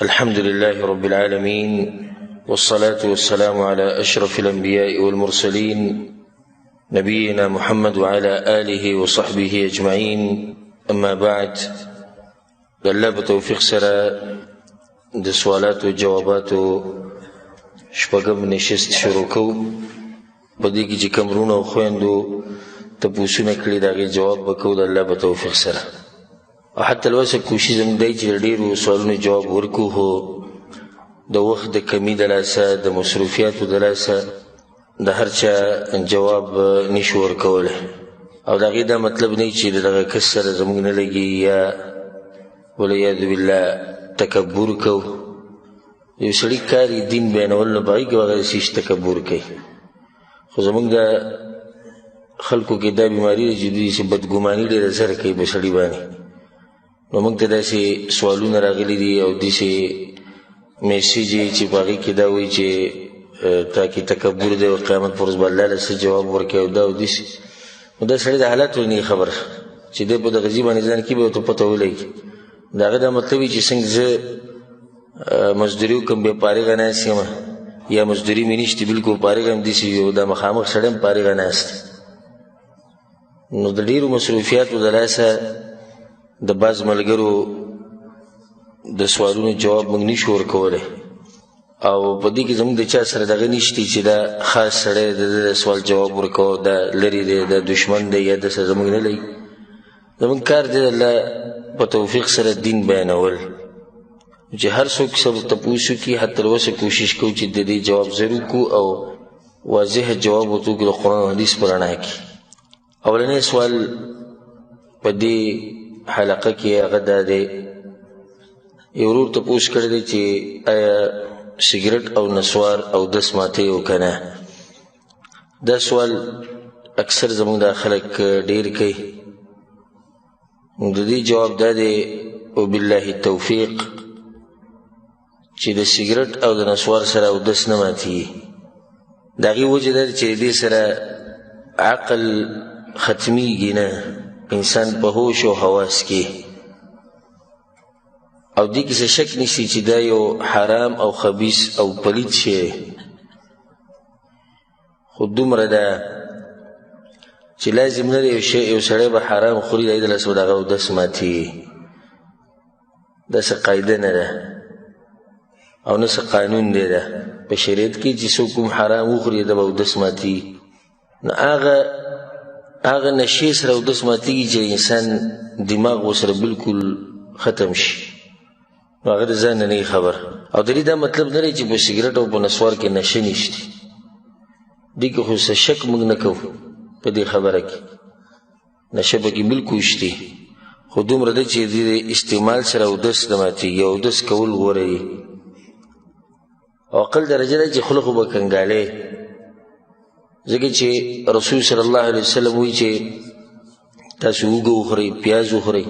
الحمد لله رب العالمين، والصلاة والسلام على أشرف الأنبياء والمرسلين، نبينا محمد وعلى آله وصحبه أجمعين. أما بعد، د الله په توفیق سره د سوالاتو جواباتو شپږم نشست شروع کوو. په دې کې چې کوم وروڼو او خویندو تپوسونه کړي، د هغې جواب به کوو د الله په توفیق سره. او حتی الوسه کوشش زموږ دی چې د ډېرو سوالونو جواب ورکړو، خو د وخت د کمي د لاسه، د مصروفیاتو د لاسه د هر چا جواب نشو ورکولی. او د هغې دا مطلب نه چې د دغه کس سره زموږ نه لګي یا والعیاذ بالله تکبر کوو. یو سړي کار یې دین بیانول، نو په هغې کې به هغه داسې تکبر کوي. خو زموږ د خلکو کې دا بیماري ده چې دوی داسې بدګماني ډېره زر کوي په سړي باندې. نو موږ ته داسې سوالونه راغلي دي او داسې میسج چې په هغې کې دا وایي چې تا کې تکبر دی او قیامت پر ورځ به الله له څه جواب ورکوي او دا او داسې. نو دا سړی د حالاتو نه خبر چې دی په دغه ځای باندې ځان کې به ورته پته ولګي. د هغه دا مطلب وي چې څنګه زه مزدوري وکړم بیا فارغه ناست یم، یا مزدوري مې نشته بلکل فارغه یم، داسې یو دا مخامخ سړی هم فارغه ناست. نو د ډېرو مصروفیاتو د لاسه د بعض ملګرو د سوالونو جواب موږ نشو ورکولی. او په دې کې زموږ د چا سره دغه نشته چې دا خاص سړی د ده د سوال جواب ورکوه، دا لرې دی، دا دښمن دی، یا داسې زموږ نه لري. زموږ کار دی د الله په توفیق سره دین بیانول، چې هر څوک څه تپوس وکړي حتی الوسه کوشش کوو چې د دې جواب ضرور کړو او واضح جواب ورته وکړو د قرآن او حدیث په رڼا کې. اولنی سوال په دې حلقه کې هغه دا دی، یو ورور تپوس کړی دی چې آیا سګرټ او نسوار او دس ماتې او که نه؟ دا سوال اکثر زموږ دا خلک ډېر کوي. د دې جواب دا دی وبالله التوفیق چې د سګرټ او د نسوار سره اودس نه ماتېږي. د هغې وجه دا ده چې د دې سره عقل ختمیږي نه، انسان په هوش او حواس کې، او دې کې څه شک نشي چې دا یو حرام او خبیث او پلیت شی. خو دومره ده چې لازم نه دی یو شی یو سړی به حرام خوري د هغې د لاسه به د هغه اودس ماتېږي. داسې قاعده نه ده او نه څه قانون دی ده په شریعت کې چې څوک کوم حرام وخوري ده به اودس ماتېږي. نو هغه نشې سره اودس ماتېږي چې انسان دماغ ورسره بالکل ختم شي، نو هغه د ځان نه نه خبر. او د دې دا مطلب نه دی چې په سګرټ او په نسوار کې نشه نشته، دې کې خو څه شک موږ نه کوو په دې خبره کې، نشه پکې بالکل شته، خو دومره ده چې د دې استعمال سره اودس نه ماتېږي او اودس کول غوره دي. او اقل درجه ده چې خوله خو به کنګالې، ځکه چې رسول صلی الله علیه وسلم وایي چې تاسو اوږه وخورئ، پیاز وخورئ،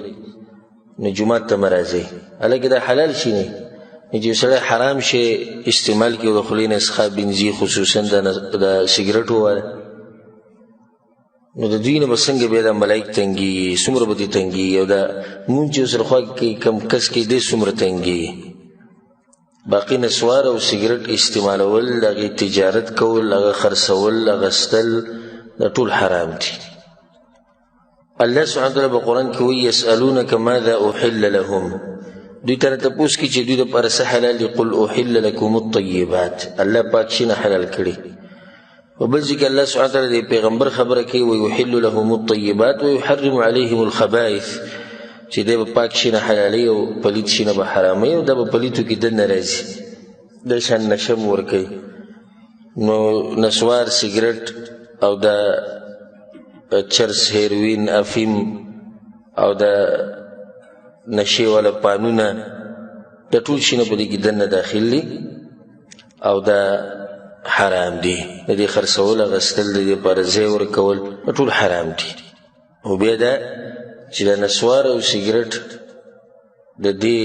نو جومات ته مه راځئ. هلکه دا حلال شي نه، چې یو سړی حرام شی استعمال کړي او د خولې نه څښا بنځي، خصوصا د سګرټو والا، نو د دوی نه به څنګه بیا دا ملایک تنګېږي، څومره به دې تنګېږي، او دا مونږ چې ورسره خوا کې کم کس کې دی څومره تنګېږي. باقي نسوار او سګرټ استعمالول، د هغې تجارت کول، هغه خرڅول، اخیستل، دا ټول حرام دي. الله سبحانه وتعالی په قرآن کې وایي یسألونک ماذا احل لهم، دوی ته تپوس کوي چې دوی دپاره څه حلال دي، قل احل لکم الطیبات، الله پاک شي نه حلال کړي. په بل ځای کې الله سبحانه وتعالی د پیغمبر خبره کوي ویحل لهم الطیبات ویحرم علیهم الخبائث، چې دی به پاک شي نه حلالوي او پلیت شي نه به حراموي، او دا به پلیتو کې دننه راځي، دا شان نشه هم ورکوي. نو نسوار، سګرټ او د چرس، هیروین، افیم او د نشې والا پانونه، دا ټول شي نه په دې کې دننه داخل دي او دا حرام دي. د دې خرڅول، اخیستل، د دې لپاره ځای ورکول، دا ټول حرام دي. او بیا دا چې د نسوار او سګرټ د دې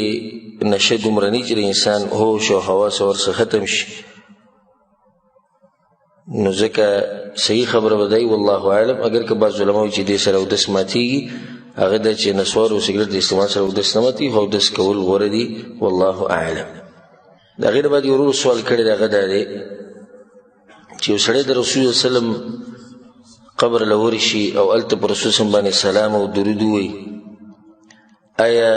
نشه دومره نه چې د انسان هوش او حواس ورڅخه ختم شي، نو ځکه صحیح خبره به دی والله اعلم، اگر که بعض علما وایي چې دې سره اودس ماتېږي، هغه دا چې نسوار او سګرټ د استعمال سره اودس نه ماتي، خو اودس کول غوره دي، والله اعلم. د هغې نه بعد یو ورور سوال کړی دی، هغه دا دی چې یو سړی د رسول الله وسلم قبر له ورشي او هلته پر رسول سم باندې سلام او درود ووایي، آیا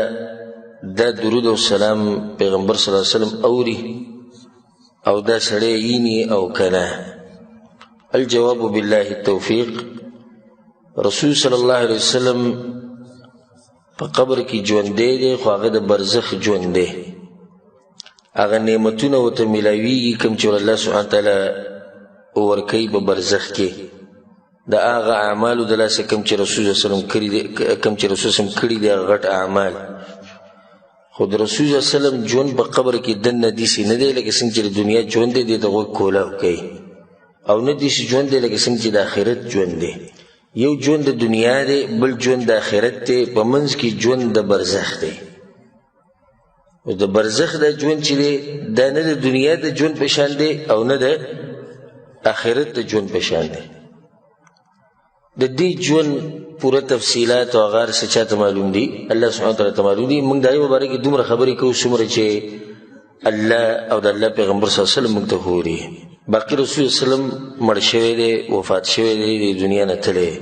دا درود او سلام پیغمبر صلی الله علیه وسلم اوري او دا سړی ییني او که نه؟ الجواب بالله التوفیق، رسول صلی الله علیه وسلم په قبر کې ژوندی دی، خو هغه د برزخ ژوند دی، هغه نعمتونه ورته میلاویږي کوم چې الله سبحانه وتعالی ورکوي په برزخ کې، د هغه اعمالو د لاسه کوم چې رسول صلی الله علیه وسلم کړي دي، کوم چې رسول صلی الله علیه وسلم کړي دي هغه غټ اعمال. خو د رسول صلی الله علیه وسلم ژوند په قبر کې دننه داسې نه دی لکه څنګه چې د دنیا ژوند دی، دې ته غوږ کولاو کوي، او نه داسې ژوند دی لکه څنګه چې د آخرت ژوند دی. یو ژوند د دنیا دی، بل ژوند د آخرت دی، په منځ کې ژوند د برزخ دی. او د برزخ د ژوند چې دی دا نه د دنیا د ژوند په شان دی او نه د آخرت د ژوند په شان دی. د دې ژوند پوره تفصیلات او هغه هر څه چا ته معلوم دي؟ الله سبحانه وتعالی ته معلوم دي. موږ د هغې په باره کې دومره خبرې کوو څومره چې الله او د الله پیغمبر صلی الله علیه وسلم موږ ته ښوري. باقي رسول الله صلی الله علیه وسلم مړ شوی دی، وفات شوی دی، د دنیا نه تللی.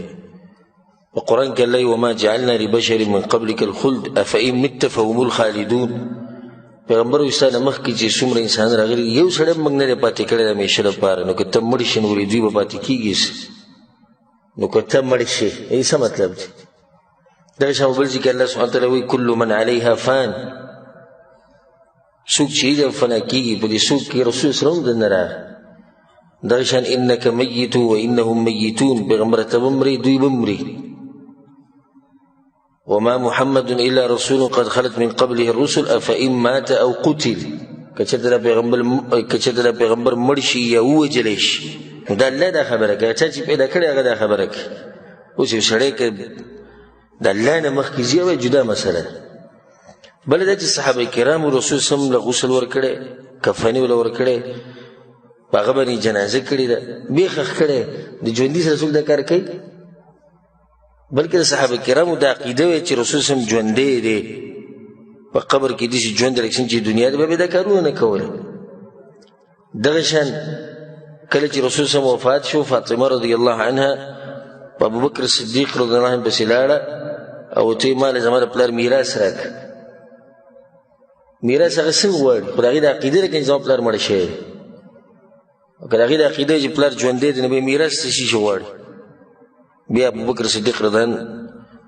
په قرآن کې الله وما جعلنا لبشر من قبلك الخلد افإن مت فهم الخالدون. پیغمبر وایي ستا له مخکې چې څومره انسان راغلي یو سړی هم موږ نه دی پاتې کړی د همېشه لپاره، نو که ته مړ شې نو ولې دوی به پاتې کېږي؟ نو که ته مړ شې یې څه مطلب دی؟ دغه شان بل ځای کې الله سبحانه وتعالی وایي کل من علیها فان، څوک چې دی فنا کېږي، په دې څوک کې رسول صلی الله علیه وسلم دننه راغی. دغه شان انک میت و انهم میتون، پیغمبر ته به مري دوی به مري. وما محمد الا رسول قد خلت من قبله الرسل افإن مات او قتل، که چېرته دا پیغمبر مړ شي یا ووژلی شي، نو دا الله دا خبره کوي، چا چې پیدا کړی هغه دا خبره کوي. اوس یو سړی که د الله نه مخکې ځي هغه جدا مسله ده. بله دا چې صحابه کرامو رسول سم له غسل ورکړی، کفنې ورله ورکړی، په هغه باندې جنازه کړې ده، بې ښخ کړی، د ژوندي سره څوک دا کار کوي؟ بلکې د صحابه کرامو دا عقیده وه چې رسول سم ژوندی دی، په قبر کې داسې ژوند دی لکه څنګه چې دنیا دی، به یې دا کارونه نه کول. دغه شان کله چې رسول سم وفات شو، فاطمه رضی الله عنها په ابوبکر صدیق رضی الله عنه پسې لاړه او ورته یې ما له زما د پلار میراث راکړه. میراث هغه څنګه غواړي؟ خو د هغې د عقیدې ده که زما پلار مړ شوی دی، او که د هغې د عقیدې چې پلار ژوندی دی نو بیا میراث څه شي غواړي؟ بیا ابوبکر صدیق رضی الله عنه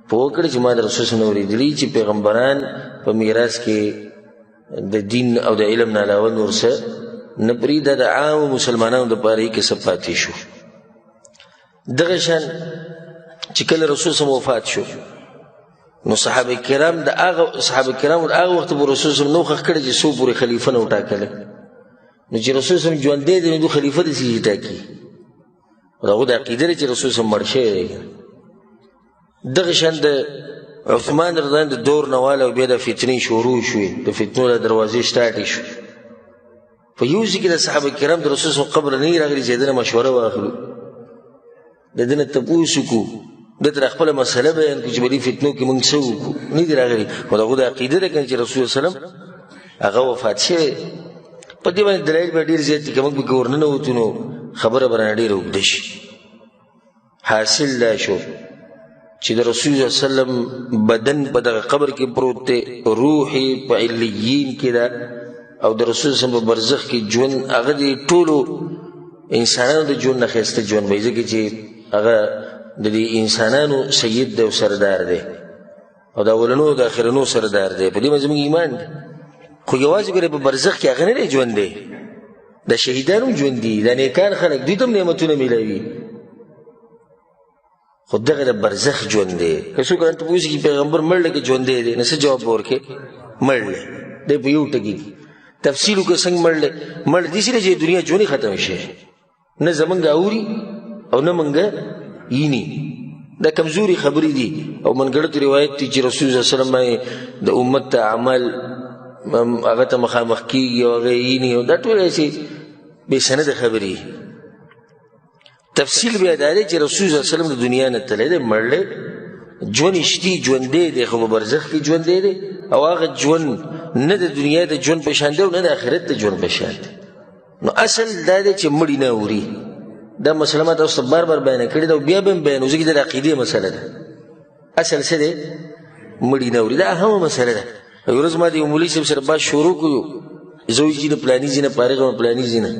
پوه کړ چې ما د رسول صلی الله علیه وسلم اورېدلي چې پیغمبران په میراث کې د دین او د علم نه علاوه نور څه نه پرېږدي، د عامو مسلمانانو دپاره یې کیسه پاتې شو. دغه شان چې کله رسول صلی وفات شو، نو صحابه کرام د هغه صحابه کرام د هغه وخت پر رسول صلی نو ښخ کړی چې څو پورې خلیفه نه وټاکله. نو چې رسول صلی ژوندی دی نو دوی خلیفه داسې شي ټاکي، د هغو د عقیده دی چې رسول صلی مړ شوی دی. دغه شان د عثمان رضی الله عنه د دور نه واله او بیا د فتنې شروع شوې، د فتنو له دروازې سټارټې شوې. په یو ځای کې د صحابه کرام د رسول صلی قبر نه راغلي چې د ده نه مشوره واخلو، د ده نه تپوس وکړو، ده تر خپله مسله بیان کړو چې په دې فتنو کې موږ څه وکړو، نه دي راغلي. خو د هغو د عقیده ده که نه چې رسول صلی الله علیه وسلم هغه وفات شوی. په دې باندې دلایل به ډېر زیات دي، که موږ پکې ورننوتو نو خبره به رانه ډېره اوږده شي. حاصل دا شو چې د رسول الله صلی الله علیه وسلم بدن په دغه قبر کې پروت دی، روح یې په علیین کې ده، او د رسول الله صلی الله علیه وسلم په برزخ کې ژوند هغه د ټولو انسانانو د ژوند نه ښایسته ژوند وي، ځکه چې هغه د دې انسانانو سید دی او سردار دی، او د اولنو او د اخرنو سردار دی. په دې باندې زموږ ایمان دی. خو یوازې ګورې په برزخ کې هغه نه دی ژوند دی، د شهیدانو هم ژوند دي، د نیکان خلک دوی ته هم نعمتونه میلاوي، خو دغه د برزخ ژوند دی. که څوک راته پوه شي چې پیغمبر مړ دی که ژوندی دی، نو څه جواب به ورکړې؟ مړ دی. دی په یو ټکي کې تفصیل وکړه څنګه مړ دی. مړ داسې دی چې دنیا ژوند یې ختم شي، نه زمونږ اوري او نه مونږ ویني. دا کمزوري خبرې دي او منګړت روایت دي چې رسول الله صلی الله علیه وسلم باندې د امت ته اعمال هغه ته مخامخ کېږي او هغه یې ویني، او دا ټول داسې بې سنده خبرې. تفصیل بیا دا دی چې رسول الله صلی الله علیه وسلم د دنیا نه تللی دی، مړ دی، ژوند شتي، ژوندی دی، خو په برزخ کې ژوندی دی، او هغه ژوند نه د دنیا د ژوند په شان دی او نه د آخرت د ژوند په شان دی. نو اصل دا دی چې مړي نه اوري. دا مسله ما تاسو ته بار بار بیانه کړې ده او بیا به هم بیانوو، ځکه دا د عقیدې مسله ده. اصل څه دی؟ مړي نه اوري، دا اهمه مسله ده. یوه ورځ ما د یو مولوي صاحب سره بحث شروع کړو، زه وایي چې نه پلاني ځي نه فارغ یم، پلاني ځي نه.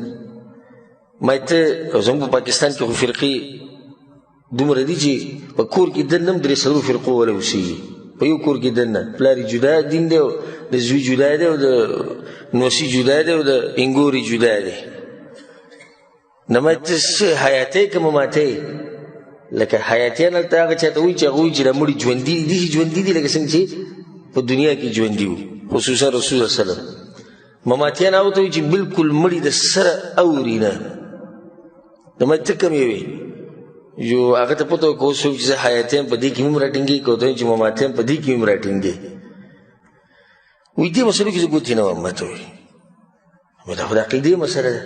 ما ته زموږ په پاکستان کې خو فرقې دومره دي چې په کور کې دننه هم درې څلور فرقو والا اوسېږي. په یو کور کې دننه پلار یې جدا دین دی، او د زوی جدا دی، او د نوسي جدا دی، او د انګوري جدا دی. نو ما ته څه حیاتۍ که مماتۍ؟ لکه حیاتیان هلته هغه چا ته وایي چې هغه وایي چې دا مړي ژوندي دي، داسې ژوندي دي لکه څنګه چې په دنیا کې ژوندي وو، خصوصا رسول الله صلی الله علیه وسلم. مماتیان هغه ته وایي چې بالکل مړي د سره اوري نه. نو ما ته کوم یې وي؟ یو هغه ته پته وکړه اوس چې زه حیاتیان په دې کې هم راټینګېږي، که ورته وایم چې مماتیان په دې کې هم راټینګېږي. وایي دې مسلو کې زه ګوتې نه وهم. ما ته وایي دا خو د عقیدې مسله ده،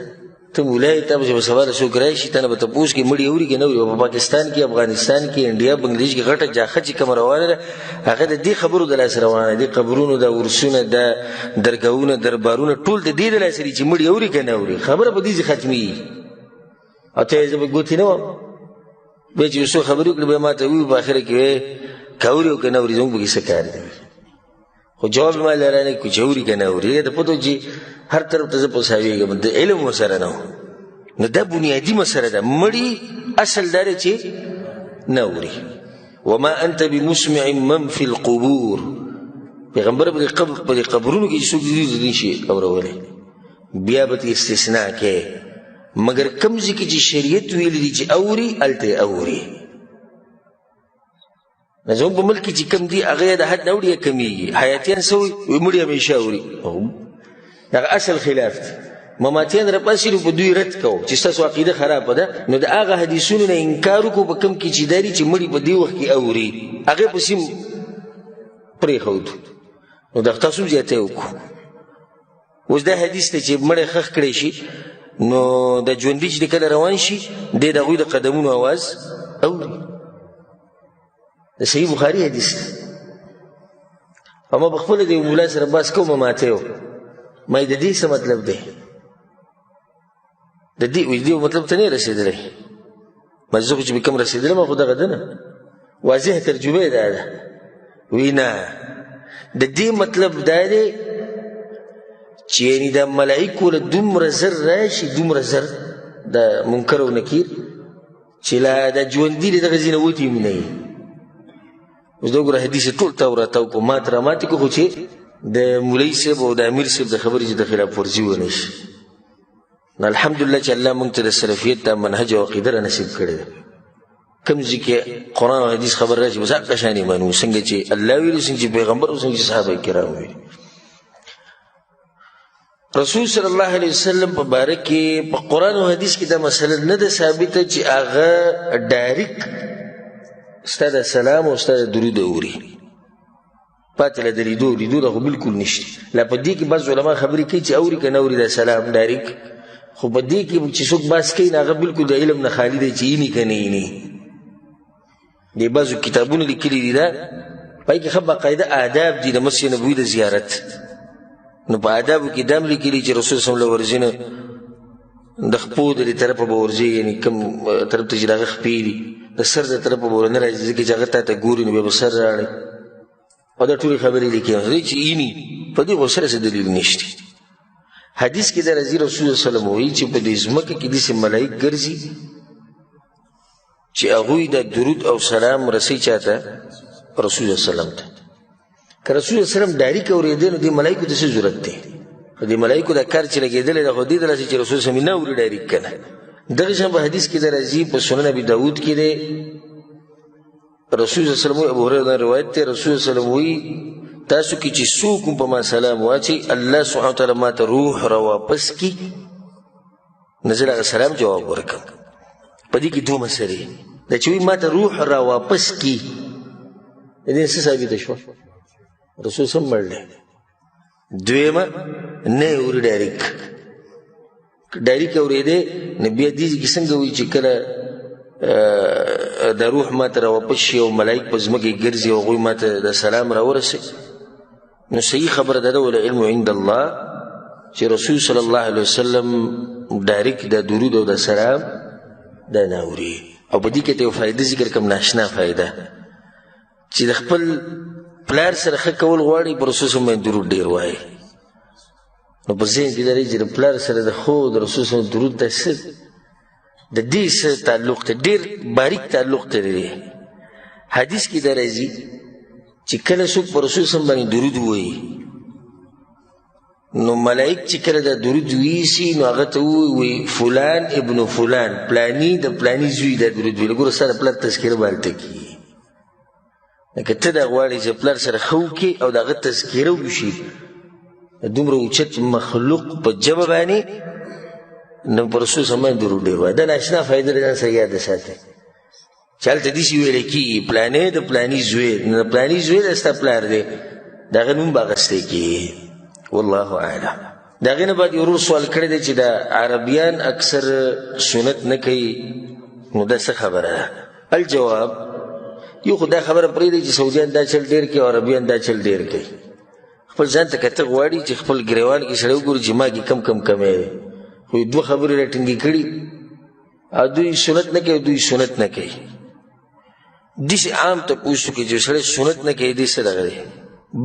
ته مولا یې، تا به چې سبا له څوک راشي تا نه به تپوس کوي مړي اوري که نه اوري. په پاکستان کې، افغانستان کې، انډیا، بنګلادیش کې غټه جاخه چې کومه روانه ده هغه د دې خبرو د لاسه روانه ده. قبرونو دا ورسونه، دا درګاهونه، دربارونه ټول د دې د لاسه دي چې مړي اوري که نه اوري. خبره په دې ځای ختمېږي. او ته یې زه به ګوتې نه وهم. بیا چې یو څو خبرې وکړې بیا ما ته وویل په اخره کې وایي که اوري او که نه اوري زموږ پکې څه کار دی. خو جواب ما لره نه کړو چې اوري که نه اوري. ته پته چې هر طرف ته زه پساوېږم، د علم ورسره نه وم. نو دا بنیادي مسله ده. مړي اصل دا دی چې نه اوري. وما انت بمسمع من فی القبور. پیغمبر په دې قبرونو کې چې څوک دي نه شي اورولی، بیا به ترې استثنا کوي. مګر کوم ځای کې چې شریعت ویلي دي چې اوري، هلته یې اوري. نو زموږ په ملک کې چې کوم دي هغه یې د حد نه اوړي یا کمېږي. حیاتیان څه وایي؟ وایي مړي همېشه اوري. دغه اصل خلاف دی. مماتیان راپاڅېدل په دوی رد کوو چې ستاسو عقیده خرابه ده. نو د هغه حدیثونو نه انکار وکړو په کوم کې چې دا دي چې مړي په دې وخت کې اوري، هغې پسې پرېښود. نو د تاسو هم زیاتی وکړو. اوس دا حدیث دی چې مړی ښخ کړی شي نو د ژوندي چې کله روان شي دی د هغوی د قدمونو اواز اوري. د صحیح بخاري حدیث دی. او ما په خپله د یو ملا سره بحث کوم، ماته و ما یې د دې څه مطلب دی؟ د دې وایي دې مطلب ته نه رسېدلی. ما زه خو چې به کوم رسېدلی ما خو دغه ده نه، واضح ترجمه یې دا ده. وایي نه، د دې مطلب دا دی چې یعنې د ملایکو له دومره زر راشي، دومره زر د منکر او نکیر چې لا د ژوندي له دغه ځای نه وتي هم نه وي. اوس دا وګوره حدیث یې ټول تاو راتاو کړو، مات را ماتې کړو، خو چې د مولوي صاحب او د امیر صاحب د خبرې چې د خلاف ورزي ونه شي. نو الحمدلله چې الله موږ ته د سلفیت دا منهج او عقیده را نصیب کړې ده. کوم ځای کې قرآن او حدیث خبر راشي بس هغه شان یې منو، څنګه چې الله ویلي، څنګه چې پیغمبر او څنګه چې صحابه کرام ویلي. رسول صلی الله علیه وسلم په باره کې په قرآن او حدیث کې دا مسله نه ده ثابته چې هغه ډایرک ستا د سلام او ستا د درود اوري. پاتې له د لیدو، لیدو دا خو بالکل نشته. لا په دې کې بعض علما خبرې کوي چې اوري که نه اوري دا سلام ډایرک، خو په دې کې چې څوک بحث کوي نو هغه بالکل د علم نه خالي دی چې ایني که نه ایني. دې بعضو کتابونو لیکلي دي، دا په هغې کې ښه باقاعده آداب دي د مسجد نبوي د زیارت. نو په آدابو کې دا هم لیکلي چې رسول صلی الله علیه وسلم له ورځې نه د خپو د دې طرفه به ورځي، یعنې کوم طرف ته چې د هغه خپې دي د سر د طرفه به ورنه راځي، ځکه چې هغه تا ته ګوري نو بیا به سر راړي. او دا ټولې خبرې لیکي چې ایني، په دې خو سره څه دلیل نشته. حدیث کې دا راځي رسول الله صلی الله علیه وسلم وایي چې په دې ځمکه کې داسې ملایک ګرځي چې هغوی د درود او سلام رسي چاته؟ رسول الله صلی الله علیه وسلم ته. که رسول الله صلی الله علیه وسلم ډایرک اورېدی نو دې ملایکو ته څه ضرورت دی؟ خو دې ملایکو دا کار چې لګېدلی دی خو دې د لاسه چې رسول صلی الله علیه وسلم نه اوري ډایرک که نه. دغه شان په حدیث کې دا راځي په سنن ابي داود کې دی، رسول الله صلی الله علیه وسلم، ابو هريره روایت دی، رسول الله صلی الله علیه وسلم وایي تاسو کې چې څوک هم په ما سلام واچوي الله سبحانه وتعالی ما ته روح راواپس کړي، نو زه د هغه سلام جواب ورکړم. په دې کې دوه مسلې دا چې وایي ما ته روح راواپس کړي، د دې څه ثابته شوه؟ رسول سم مړ دی. دویمه نه یې اوري ډایرک، ډایرک اورېدی نو بیا دې ځای کې څنګه وایي چې کله د روح ما ته راواپس شي او ملایک په ځمکې ګرځي او هغوی ما ته د سلام راورسوي. نو صحیح خبره ده، والعلم عند الله، چې رسول صلی الله علیه وسلم ډایرک د درود او د سلام دا نه اوري. او په دې کې ته یو فایده ذکر کوم، ناشنا فایده، چې د خپل پلار سره ښه کول غواړي، پر رسول صلی الله علیه وسلم درود ډېر وایي. نو په ذهن کې لري چې د پلار سره د ښو د رسول صلی الله علیه وسلم درود د څه د دې سره تعلق دی، ډېر باریک تعلق دی. دی حدیث کې دا راځي چې کله څوک پر رسول صلی الله علیه وسلم باندې درود ووایي، نو ملائک چې کله دا درود ویسي نو هغه ته ووایي فلان ابن فلان، پلانی د پلانی زوی دا درود ویلي. ګوره ستا د پلار تذکره به هلته کېږي. که ته دا غواړې چې پلار سره ښه وکړې او د هغه تذکره وشي، دومره اوچت مخلوق په ژبه باندې، نو پر رسول صلی الله علیه وسلم درود ډېر وایي. دا ناشنا فایده له ځان سره یاده ساتئ چې هلته داسې ویل کېږي پلانی د پلاني زوی، نو د پلاني زوی د ستا پلار دی، د هغه نوم به اخیستی کېږي. والله اعلم. د هغې نه بعد یو ورور سوال کړی دی چې دا عربیان اکثر سنت نه کوي، نو دا څه خبره ده؟ الجواب، یو خو دا خبره پرېږدئ چې سعودیان دا چل ډېر کوي او عربیان دا چل ډېر کوي. خپل ځان ته که ته غواړي چې خپل ګریوان کې سړی وګوري چې ما کې کم کم کمی دی، خو یې دوه خبرې راټینګې کړي او دوی سنت نه کوي، دوی سنت نه کوي. داسې عام ته پوه شو چې سړی سنت نه کوي، دې څه دغه دی.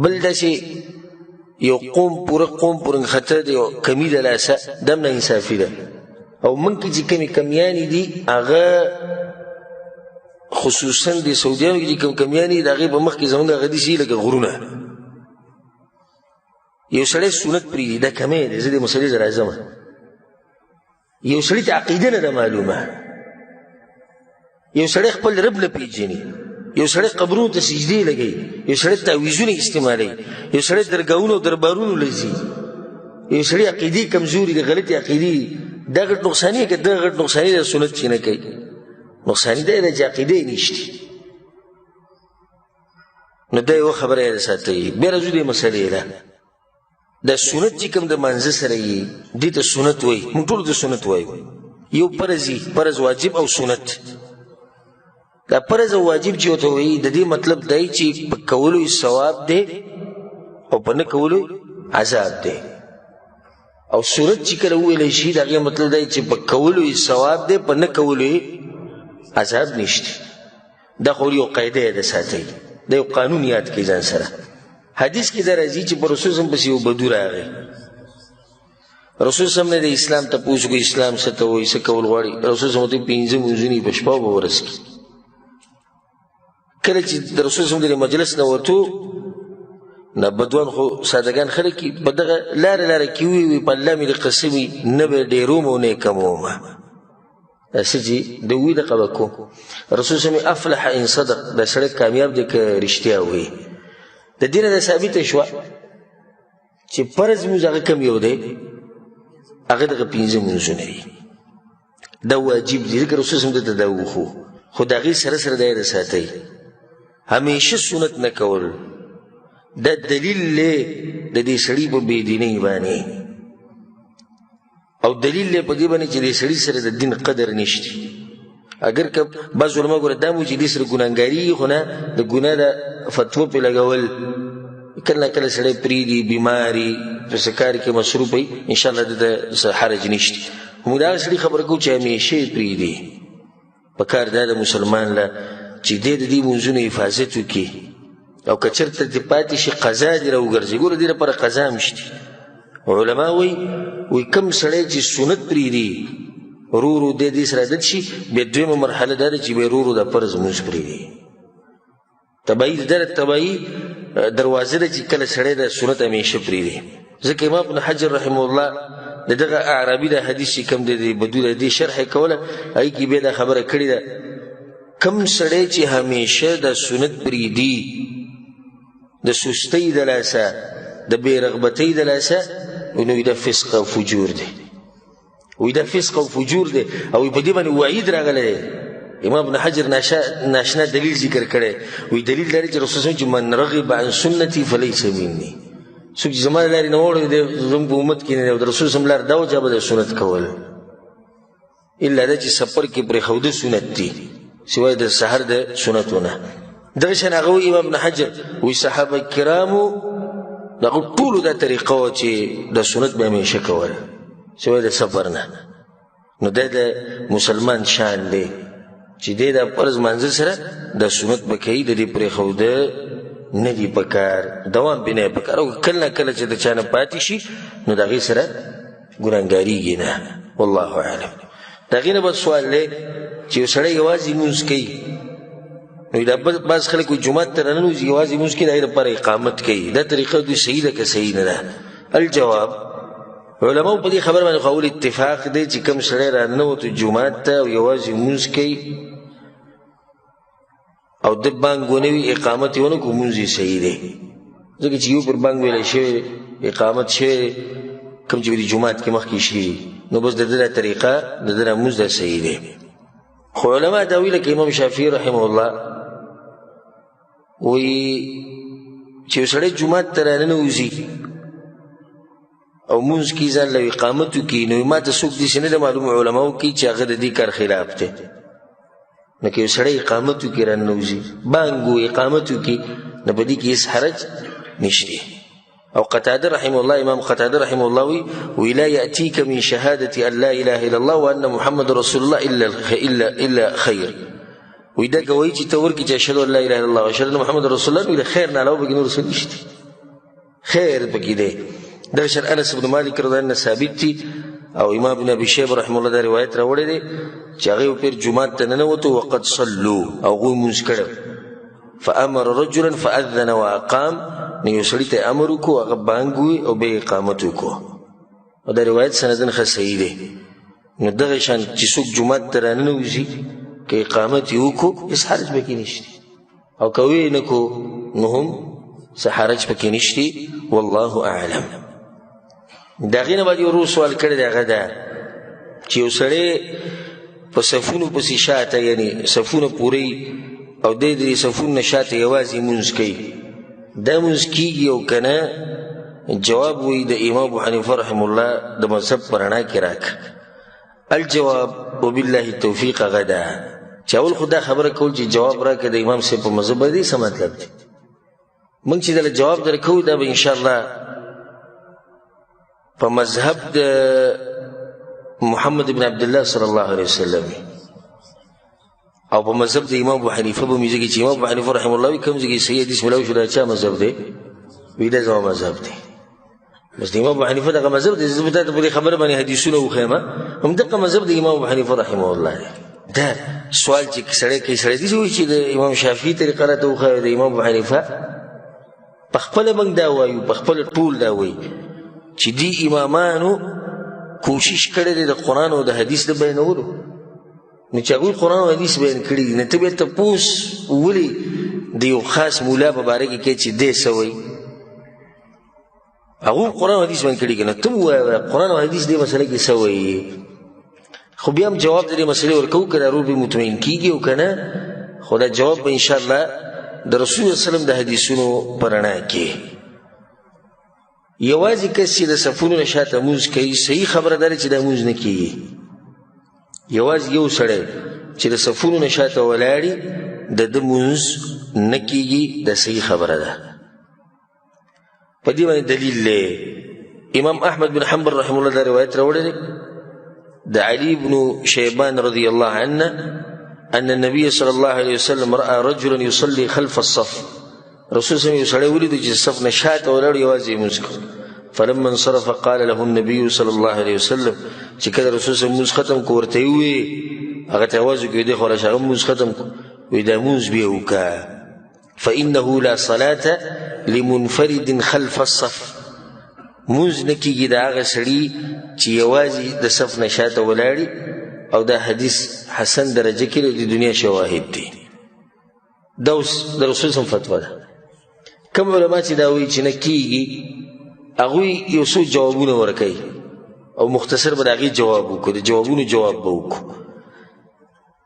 بل داسې یو قوم پوره قوم پورې نښتی دی، یو کمي د لاسه، دا هم ناانصافي ده. او موږ کې چې کومې کمیانې دي هغه خصوصا د سعودیانو کې چې کوم کمیانې دي، د هغې په مخ کې زموږ هغه دي لکه غرونه. یو سړی سنت پرېږدي، دا کمی دی، زه دې مسئلې ته راځم. یو سړي ته عقیده نه ده معلومه، یو سړی خپل رب نه پېژني، یو سړی قبرونو ته سجدې لګوي، یو سړی تعویذونه استعمالوي، یو سړی درګاهونو او دربارونو له ځي، یو سړي عقیدې کمزوري دي، غلطې عقیدې دي. دا غټ نقصاني که دا غټ نقصاني ده سنت چې نه کوي، نقصاني دا ده چې عقیدې یې نشته. نو دا یوه خبره یې ساتئ. بیا راځو دې مسئلې له، دا سنت چې کوم د مانځه سره یې، دې ته سنت وایي، موږ ټولو ته سنت وایو. یو فرض یي، فرض واجب او سنت. دا فرض او واجب چې ورته وایي، د دې مطلب دی چې په کولو یې ثواب دی او په نه کولو یې عذاب دی. او سنت چې کله وویلی شي، د هغې مطلب دی چې په کولو یې ثواب دی، په نه کولو یې عذاب نشته. دا خو یو قاعده یې ده ساتئ، دا یو قانون یاد کړئ ځان سره. حدیث کې دا راځي چې پر رسول صلی الله علیه وسلم پسې یو بدو راغی، رسول صلی الله علیه وسلم نه د اسلام تپوس وکړ، اسلام څه ته وایي، څه کول غواړي؟ رسول صلی الله علیه وسلم ورته پنځه لمونځونه یې په شپه او په ورځ کې. کله چې د رسول صلی الله علیه وسلم د مجلس نه وتو، نه بدوان خو سادهګان خلک دي، په دغه لاره لاره کې وي، وي په الله مې د قسم وي، نه به ډېروم او نه یې کموم. داسې چې د وي دغه به کوم. رسول صلی الله علیه وسلم افلح ان صدق، دا سړی کامیاب دی که رښتیا وایي. د دې نه دا ثابته شوه چې فرض لمونځ هغه کوم یو دی، هغه دغه پنځه لمونځونه دي، دا واجب دي، ځکه رسول صلی الله علیه وسلم ده ته دا وښو. خو د هغې سره سره دا یې ساتئ، همیشه سنت نه کول دا دلیل دی د دې سړي په بېدینۍ باندې، او دلیل دی په دې باندې چې دې سړي سره د دین قدر نشته. اگر که بعض علما ګوره دا مو چې دې سره ګناهګاري، خو نه د ګناه د فتوا پرې لګول، کله نا کله سړی پرېږدي، بیماري په څه کار کې مصروف وي، انشاءالله ده ته څه حرج نشته. موږ د هغه سړي خبره کوو چې همیشه یې پرېږدي. په کار دا د مسلمان له چې دی د دې لمونځونو حفاظت وکړي، او که چېرته دې پاتې شي قضا دې راوګرځي. ګوره دې لپاره قضا هم شته. علما وایي، وایي کوم سړی چې سنت پرېږدي، ورو ورو دی دې سره عادت شي، بیا دویمه مرحله دا ده چې بیا ورو ورو د فرض لمونځ پرېږدي. تبعي ده، تبعي دروازه ده چې کله سړی د سنت همیشه پرېږدي. ځکه امام ابن حجر رحمه الله د دغه اعرابي د حدیث چې کوم دی، د بدو د دې شرح یې کوله، هغې کې بیا دا خبره کړې ده، کوم سړی چې همیشه د سنت پرېږدي، د سستۍ د لاسه، د بې رغبتۍ د لاسه، نو دا فسق او فجور دی. وایي دا فسق او فجور دی، او په دې باندې وعید راغلی دی. امام ابن حجر ناشنا دلیل ذکر کړی، وایي دلیل لري چې رسول الله چې من رغب عن سنتي فلیس مني، څوک چې زما له لارې نه واوړي دی زموږ په امت کې نه دی، او د رسول صلی الله علیه وسلم لار دا وه چې به د سنت کول. الا دا چې سفر کې پرېښوده سنت دي، سوای د سحر د سنتونه. دغه شان هغه وایي امام ابن حجر وایي صحابه کرامو د هغو ټولو دا طریقه وه چې د سنت به همیشه کوله سوای د سفر نه. نو دا د مسلمان شان دی چې دی د فرض لمانځه سره د سنت به کوي، د دې پرېښوده نه دي پکار، دوام پرې نه پکار. او کله نا کله چې د چا نه پاتې شي نو د هغې سره ګناهګارېږي نه. والله اعلم. د هغې نه بل سوال دی چې یو سړی یوازې لمونځ کوي، نو دا بعض خلک وایي جومات ته راننوځي یوازې لمونځ کوي، د هغې لپاره اقامت کوي، دا طریقه دوی صحیح ده که صحیح نه ده؟ الجواب، علماو په دې خبره باندې خو اول اتفاق دی چې کوم سړی راننوتو جومات ته او یوازې لمونځ کوي او د بانګ ونه وي، اقامت یې ونه کړو، لمونځ یې صحیح دی، ځکه چې یو پر بانګ ویلی شوی دی، اقامت شوی دی، کوم چې په دې جومات کې مخکې شوي، نو بس د ده دا طریقه د ده دا لمونځ دا صحیح دی. خو علما دا وایي لکه امام شافعي رحمه الله وایي چې یو سړی جومات ته راننوځي او مونځ کې ځان له اقامت وکړي، نو ما ته څوک داسې نه ده معلوم علماو کې چې هغه د دې کار خلاف دی. نو که یو سړی اقامت وکړي راننوځي، بانګ ووایي، اقامت وکړي، نو په دې کې هېڅ حرج نشته. او قتاده رحمه الله، امام قتاده رحمه الله وی وی لا یأتیک من شهادة ان لا اله الا الله وان محمد رسول الله الا خیر. وی دا ګواهي چې ته ورکړې چې اشهد ان لا اله الا الله واشهد ان محمد رسول الله، نو د خیر نه علاوه پکې نور څه نشته، خیر پکې دی. دغه شان انس بن مالک رضی الله عنه ثابت دي او امام ابن ابي شيبه رحمه الله دا روایت راوړی دی چې هغه یو پیر جومات ته ننوتو وقد صلو او هغوی لمونځ کړی، فامر رجلا فاذن واقام، نو یو سړي ته امر وکړو، هغه بانګ ووایي او بیا یې اقامت وکړو. او دا روایت سنداً ښه صحیح دی. نو دغه شان چې څوک جومات ته راننوځي که اقامت یې وکړو هېڅ حرج پکې نشته، او که ویې نه کړو نو هم څه حرج پکې نشته. والله اعلم. د هغې نه بعد یو ورور سوال کړی دی، هغه دا چې یو سړی په صفونو پسې شاته، یعنې صفونه پورې او دی د دې صفونو نه شاته یوازې لمونځ کوي، دا لمونځ کېږي او که نه؟ جواب وایي د امام ابو حنیفه رحمه الله د مذهب په رڼا کې راکړه. الجواب وبالله التوفیق، هغه ده چې اول خو دا خبره کول چې جواب راکړه د امام صاحب په مذهب باندې څه مطلب دی. موږ چې دله جواب درکوو دا به انشاءالله په مذهب د محمد بن عبدالله صلی الله علیه وسلم او په مذهب د امام ابو حنیفه به مې ځکه چې امام ابو حنیفه رحمه الله وایي کوم ځای کې صحیح حدیث ملاو شو دا چا مذهب دی؟ وایي دا زما مذهب دی. بس د امام ابو حنیفه دغه مذهب دی، زه به تاته په دې خبره باندې حدیثونه وښایم، همدغه مذهب د امام ابو حنیفه رحمه الله دی. دا سوال چې سړی کوي، سړی داسې وایي چې د امام شافعي طریقه راته وښایه، د امام ابو حنیفه په خپله موږ دا وایو، په خپله ټول دا وایي چې دې امامانو کوشش کړی دی د قرآن او د حدیث د بیانولو. نو چې هغوی قرآن او حدیث بیان کړي دي، نو ته بیا تپوس ولې د یو خاص مولا په باره کې کوې چې دی څه وایي؟ هغوی قرآن او حدیث بیان کړي که نه؟ ته ووایه قرآن او حدیث دې مسله کې څه وایي. خو بیا هم جواب د دې مسلې ورکوو که دا روح به مطمئن کېږي او که نه، خو دا جواب به انشاءالله د رسول الله وسلم د حدیثونو په رڼا کې. یوازې کس چې د صفونو نه شاته لمونځ کوي، صحیح خبره دا ده چې دا لمونځ نه کېږي. یوازې یو سړی چې د صفونو نه شاته ولاړي د ده لمونځ نه کېږي، دا صحیح خبره ده. په دې باندې دلیل دی امام احمد بن حنبل رحمه الله دا روایت راوړی دی د علي بن شیبان رضی الله عنه أن النبي صلى الله عليه وسلم رأى رجلا يصلي خلف الصف. رسول صلى الله عليه وسلم ولید چې صف نه شاته ولاړ یوازې لمونځ کوي. فلما انصرف قال له النبي صلى الله عليه وسلم، چې کله رسول صلى الله عليه وسلم ختم کړ ورته یې وویل، هغه ته اواز وکړ، دی خو راشه هغه لمونځ ختم کړ، وایي دا لمونځ بیا وکړه، فإنه لا صلاة لمنفرد خلف الصف. مونځ نه کېږي د هغه سړي چې یوازې د صف نه شاته ولاړي. او دا حدیث حسن درجه کې د دنیا شواهد دي. دا اوس د رسول صم فتوا ده. کوم علما چې دا وایي چې نه کېږي، هغوی یو څو جوابونه ورکوي او مختصر به د هغې جواب وکړو، د جوابونو جواب به وکړو.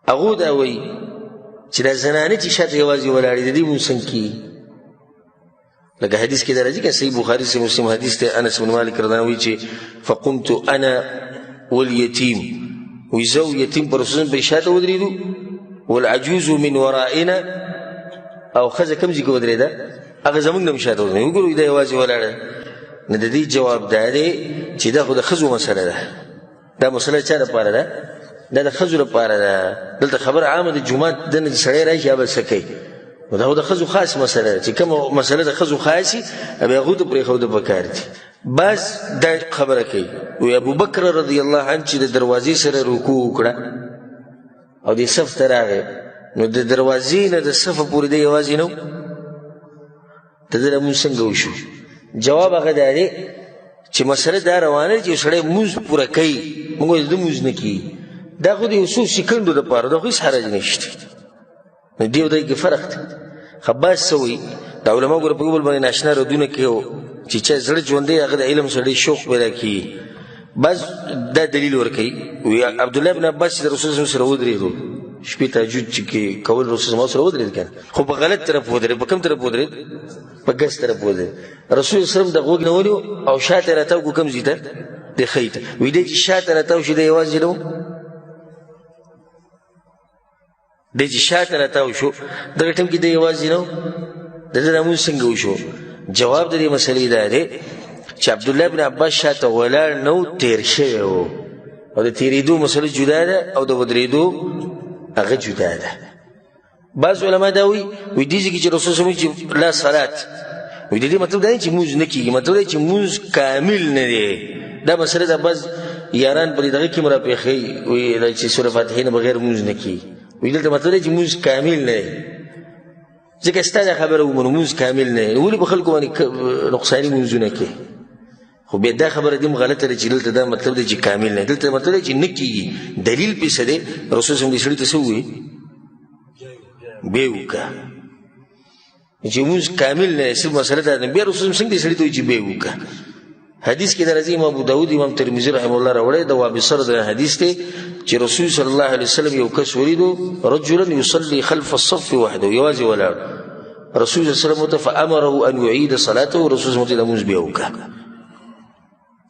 هغو دا وایي چې دا زنانه چې شاته یوازې ولاړې د دې مونځ څنګه کېږي؟ لکه حدیث کې دا راځي که صحیح بخاري صحیح مسلم حدیث دی، انس بن مالک رضی الله عنه وایي چې فقمت انا والیتیم، وایي زه او یتیم پر رسول پرې شاته ودرېدو، والعجوز من ورائنا، او ښځه کوم ځای کې ودرېده؟ هغه زموږ نه هم شاته ودرېده. وګورو دا یوازې ولاړه. نو د دې جواب دا دی چې دا خو د ښځو مسله ده. دا مسله چا دپاره ده؟ دا د ښځو لپاره ده. دلته خبره عامه د جومات دننه چې سړی راشي هغه به څه کوي؟ نو دا خو د ښځو خاص مسله ده، چې کومه مسله د ښځو خاصي بیا هغو ته پرېښودل پکار دي. بعض دا خبره کوي، وایي ابوبکر رضی الله عنه چې د دروازې سره رکوع وکړه او دې صف ته راغی، نو د دروازې نه د صفه پورې دی یوازې نه و، د ده لمونځ څنګه وشو؟ جواب هغه دا دی چې مسله دا روانه ده چې یو سړی لمونځ پوره کوي، موږ وایو د ده لمونځ نه کېږي، دا خو د یو څو سیکنډو دپاره ده، خو هېڅ حرج نشته. نو دې او دې کې فرق دی. ښه بعض څه وایي دا علما ګوره په یو بل باندې ناشنا ردونه کوي، چې چا زړه ژوندی هغه د علم سره ډېر شوق پیدا کېږي. بعض دا دلیل ورکوي، وایي عبدالله بن عباس چې د رسول الله سره ودرېدو شپې تهجد چې کې کول، رسول الله سره ودرېد که نه، خو په غلط طرف ودرېد. په کوم طرف ودرېد؟ په ګس طرف ودرېد. رسول الله صلی د غوږ نه ونیو او شاته یې راتاو کړو، کوم ځای ته؟ د ښۍ ته. وایي دی چې شاته راتاو شي دی یوازې نه و، دی چې شاته راتاو شو دغه ټیم کې دی یوازې نه و، د ده لمونځ څنګه وشو؟ جواب د دې مسلې دا دی چې عبدالله بن عباس شاته ولاړ نه و، تېر شوی و، او د تېرېدو مسله جدا ده او د ودرېدو هغه جدا ده. بعض علما دا وایي، وایي دې ځای کې چې رسول صلی الله علیه وسلم چې لا صلات، وایي د دې مطلب دا دی چې لمونځ نه کېږي، مطلب دا دی چې لمونځ کامل نه دی. دا مسله ده بعض یاران په دې دغه کې هم راپېښوي، وایي دا چې سوره فاتحې نه بغیر لمونځ نه کېږي. وایي دلته مطلب دی چې لمونځ کامل نه دی، ځکه ستا دا خبره ومنو لمونځ کامل نه دی، ولې په خلکو باندې نقصاني لمونځونه کوي؟ خو بیا دا خبره دې هم غلطه ده چې دلته دا مطلب دی چې کامل نه دی، دلته مطلب دی چې نه کېږي. دلیل پې څه دی؟ رسول صلی الله علیه وسلم دې سړي ته څه وویل؟ بیا وکړه چې لمونځ کامل نه دی، صرف مسله دا ده. بیا رسول صلی الله علیه وسلم څنګه دې سړي ته وایي چې بیا وکړه؟ حدیث کې درځي امام ابو داود امام ترمذي رحمه الله راوړی د وابصر د حدیث دی چې رسول صلی الله علیه وسلم یو کس ولیدو، رجلا یصلي خلف الصف وحده، یوازې ولاړ. رسول صلی الله علیه وسلم ورته فامره ان یعید صلاته، رسول صلی الله علیه وسلم ورته لمونځ بیا وکړه.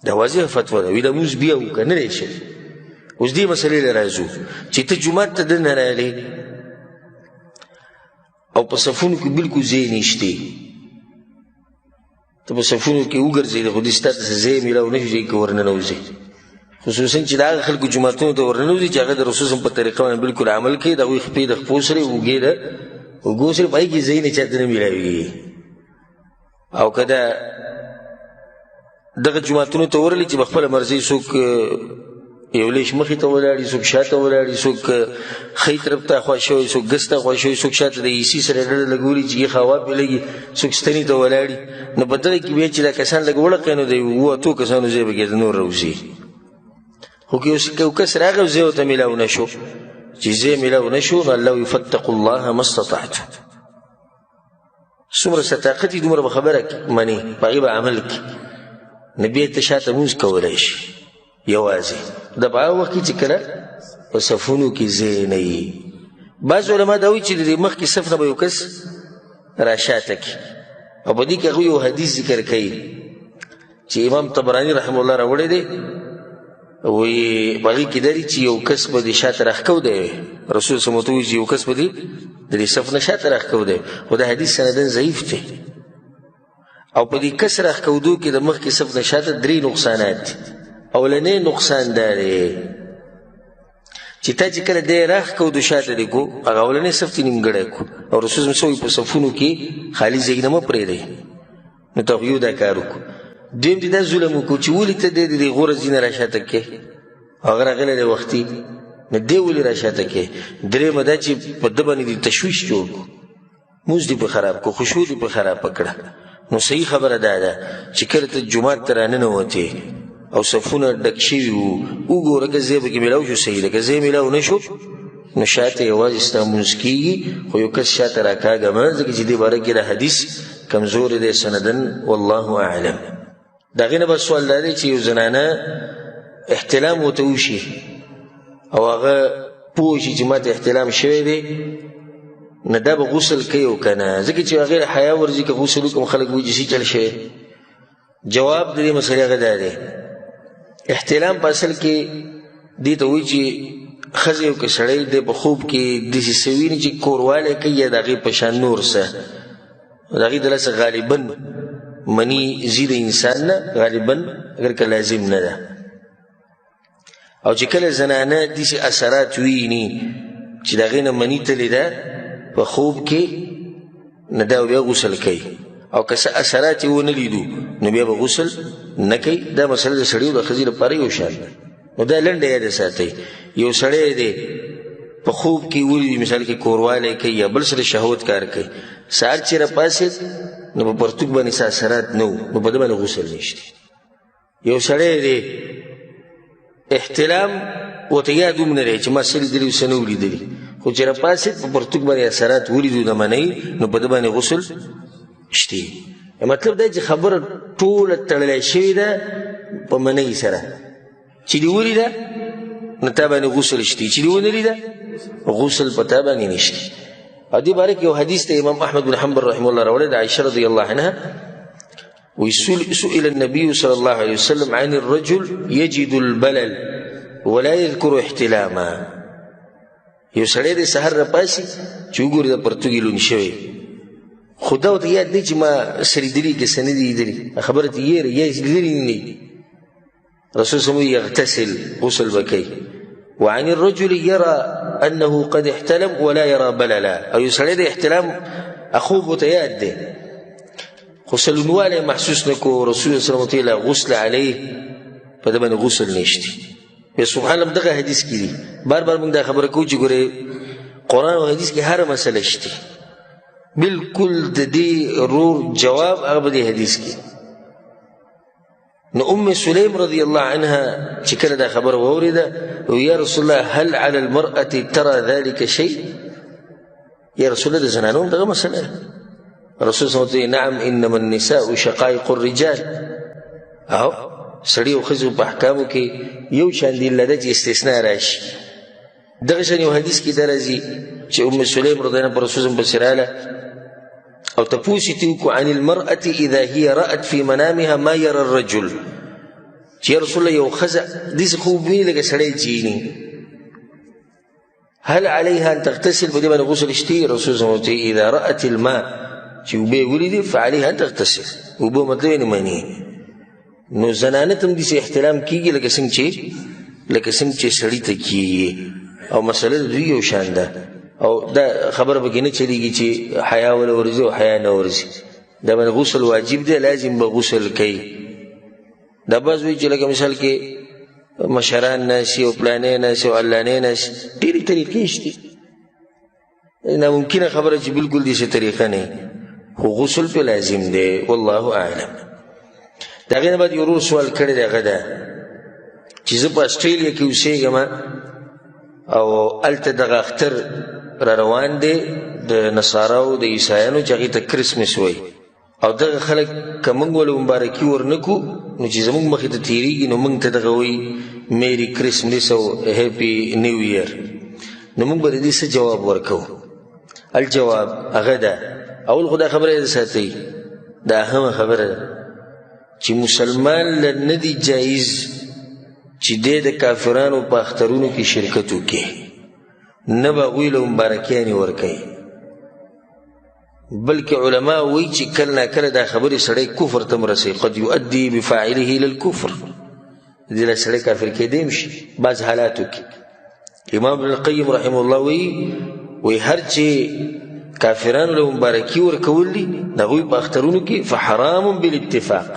دا واضح فتوا ده، وایي لمونځ بیا وکړه، نه دی شوی. اوس دې مسلې له راځو چې ته جومات ته دننه راغلې او په صفونو کې بالکل ځای نشته، ته په صفونو کې وګرځېدې خو دې ستا ته ځای میلاو نه شو ځای کې ورننوځې، خصوصا چې د هغه خلکو جوماتونو ته ورننوځي چې هغه د رسول صلی په طریقه باندې بالکل عمل کوي، د هغوی خپې د خپو سره، اوږې د اوږو سره، په هغې کې ځای نه چاته نه میلاویږي. او که دا دغه جوماتونو ته ورغلې چې په خپله مرضي څوک یو لېش مخې ته ولاړ وي، څوک شاته ولاړ وي، څوک ښی طرف ته خوا شوی، څوک ګس ته خوا شوی، څوک شاته د ایسي سره ډډه لګولي چې یخه هوا پرې لګي، څوک ستنې ته ولاړ وي. نو په دغه کې بیا چې دا کسان لږ وړقوي نو د اوو اتو کسانو ځای به کې نور راوځي. خو که یو کس راغی او ځای ورته میلاو نه شو، چې ځای میلاو نه شو، نو الله وایي فاتقوا الله ما استطعتم، څومره څه طاقت وي دومره به خبره منې، په هغې به عمل کړي. نو بیا ته شاته لمونځ کولی شي یوازې، دا په هغه وخت کې چې کله په صفونو کې ځای نه وي. بعض علما دا وایي چې د دې مخکې صف نه به یو کس راشاته کړي، او په دې کې هغوی یو حدیث ذکر کوي چې امام طبراني رحمه الله راوړی دی، وایي په هغې کې دا دی چې یو کس به دې شاته راښکو دی، رسول صلی الله علیه وسلم ورته وایي چې یو کس به دې د دې صف نه شاته راښکو دی، خو دا حدیث سنداً ضعیف دی. او په دې کس راښکودو کې د مخکې صف نه شاته درې نقصانات دي. اولنی نقصان دا دی چې تا چې کله دی راښکودو شاته دې کو، هغه اولنی صف دې نیمګړی کو، او رسول صلی الله علیه وسلم په صفونو کې خالي ځایونه مه پرېږدئ، نو ته خو یو دا کار وکړو. دویم دې دا ظلم وکړو چې ولې ته دی د دې غوره ځای نه راشاته کړې، هغه راغلی دی وختي، نو دی ولې راشاته کړې. درېیمه دا چې په ده باندې دې تشویش جوړ کړو، لمونځ دې په خراب کړو، خشوع دې په خرابه کړه. نو صحیح خبره دا ده چې کله ته جومات ته راننوتې او صفونه ډک شوي وو، وګوره که ځای پکې میلاو شو صحیح ده، که ځای میلاو نه شو نو شاته یوازې ستا لمونځ کېږي، خو یو کس شاته راکاږه مه، ځکه چې دې باره کې دا حدیث کمزوری دی سنداً، والله اعلم. د هغې نه بس سوال دا دی چې یو زنانه احتلام ورته وشي او هغه پوه شي چې ماته احتلام شوی دی، نو دا به غسل کوي او که نه؟ ځکه چې هغې له حیا ورځي که غسل وکړم خلک وایي چې څه چل شوی. جواب د دې مسلې هغه دا دی، احتلام په اصل کې دې ته وایي چې ښځې او که سړی دی په خوب کې داسې څه ویني چې کوروالی کوي یا د هغې په شان نور څه، د هغې د لاسه غالبا مني ځي د انسان نه، غالبا اګر که لازم نه ده. او چې کله زنانه داسې اثرات ویني چې د هغې نه مني تللې ده په خوب کې، نو دا بیا غسل کوي، او که څه اثرات یې ونه لیدو نو بیا به غسل نه کوي. دا مسله د سړي او د ښځې لپاره یو شان ده. نو دا لنډه یاده ساتئ. یو سړی دی په خوب کې ولید، مثال کې کوروالی کوي یا بل سره شهوت کار کوي، سهار چې راپاڅېد نو په پرتوګ باندې څه اثرات نه وو، نو په ده باندې غسل نشته. یو سړی دی احتلام ورته یاد هم نه دی چې ما څه لیدلي او څه نه وو لیدلي، خو چې راپاڅېد په پرتوګ باندې اثرات ولیدو د منۍ، نو په ده باندې غسل شته. مطلب دا چې خبره ټوله تړلی شوې ده په منۍ سره، چې دې ولیده نو تا باندې غسل شته، چې دې ونه لیده غسل په تا باندې نشته. او دې باره کې یو حدیث دی امام احمد بن حنبل رحمه الله راوړی د عائشه رضی الله عنها، سئل النبي صلى الله عليه وسلم عن الرجل يجد البلل ولا يذكر احتلاما. یو سړی دی سهار راپاڅي چې وګوري د پرتوګې لوند شوی، خو دا ورته یاد دی چې ما څه لیدلي که څه نه دي لیدلي، خبره ترې هېره یا یې لیدلي نه دي. رسول صلی الله علیه وسلم یغتسل، غسل به کوي. وعن الرجل يرى أنه قد احتلم ولا يرى بللا. او یو سړی د احتلام خوب ورته یاد دی خو سلونوالی محسوس نه کو، رسول صلی الله علیه وسلم غسل علیه، په ده باندې غسل نشته. بیا سبحان الله دغه حدیث کې دي، بار بار موږ دا خبره کوو چې ګورې قرآن او حدیث کې هره مسله شته، بالکل د دې رور جواب هغه په دې حدیث کې. نو ام سلیم رضی الله عنها چې کله دا خبره واورېده، یا رسول الله هل على المرأة ترى ذلك شيء؟ یا رسول الله د زنانو هم دغه مسله ده. رسول صلی الله علیه وسلم نعم انما النساء شقایق الرجال. او سړي او ښځو په احکامو کې یو شان دي، الا ده چې استثناء راشي. دغه شان یو حدیث کې دا راځي چې ام سلیم رضی الله عنها پر رسول صلی الله علیه وسلم پسې راغله او تپوس یې ترې وکړو عن المرأة اذا هي رأت في منامها ما يرى الرجل، چې یا رسول الله یو ښځه داسې خوب ویني لکه سړی چې ویني، هل عليها أن تغتسل؟ په دې باندې غسل شته؟ رسول صلی الله علیه وسلم اذا رأت الماء، چې اوبه یې ولیدې فعليها أن تغتسل، اوبه مطلب یې نه مني. نو زنانه ته هم داسې احترام کېږي لکه څنګه چې سړي ته کېږي، او مسله د دوی یو شان ده. او دا خبره پکې نه چلېږي چې حیا وله ورځي او حیا نه ورځي، دا باندې غسل واجب دی، لازم به غسل کوي. دا بعض وایي چې لکه مثال کې مشران ناسي او پلانې ناسي او علانې ناسي، ډېرې طریقې شته، ناممکنه خبره چې بالکل داسې طریقه نه، خو غسل پې لازم دی، والله اعلم. د هغې نه بعد یو ورور سوال کړی دی، هغه ده چې زه په اسټرالیا کې اوسېږم او هلته دغه اختر را روان دی د نصاراو د عیسایانو چې هغې ته کرسمس وایي، او دغه خلک که موږ ولې مبارکي ورنه کړو نو چې زموږ مخې ته تېرېږي نو موږ ته دغه وایي میري کرسمس او هیپي نیو ییر، نو موږ به د دې څه جواب ورکوو؟ الجواب هغه ده، اول خو دا خبره یې ساتئ، دا اهمه خبره ده چې مسلمان له نه دي جایز چې دی د کافرانو په اخترونو کې شرکت وکړي، نه به هغوی له مبارکیانې ورکوي، بلکې علما وایي چې کله ناکله دا خبرې سړی کفر ته هم رسوي، قد یؤدي بفاعله الى الکفر، دې له سړی کافر کېدی هم شي بعض حالاتو کې. امام ابن القیم رحمه الله وایي هر چې کافرانو له مبارکي ورکول دي د هغوی په اخترونو کې فحرام بالاتفاق،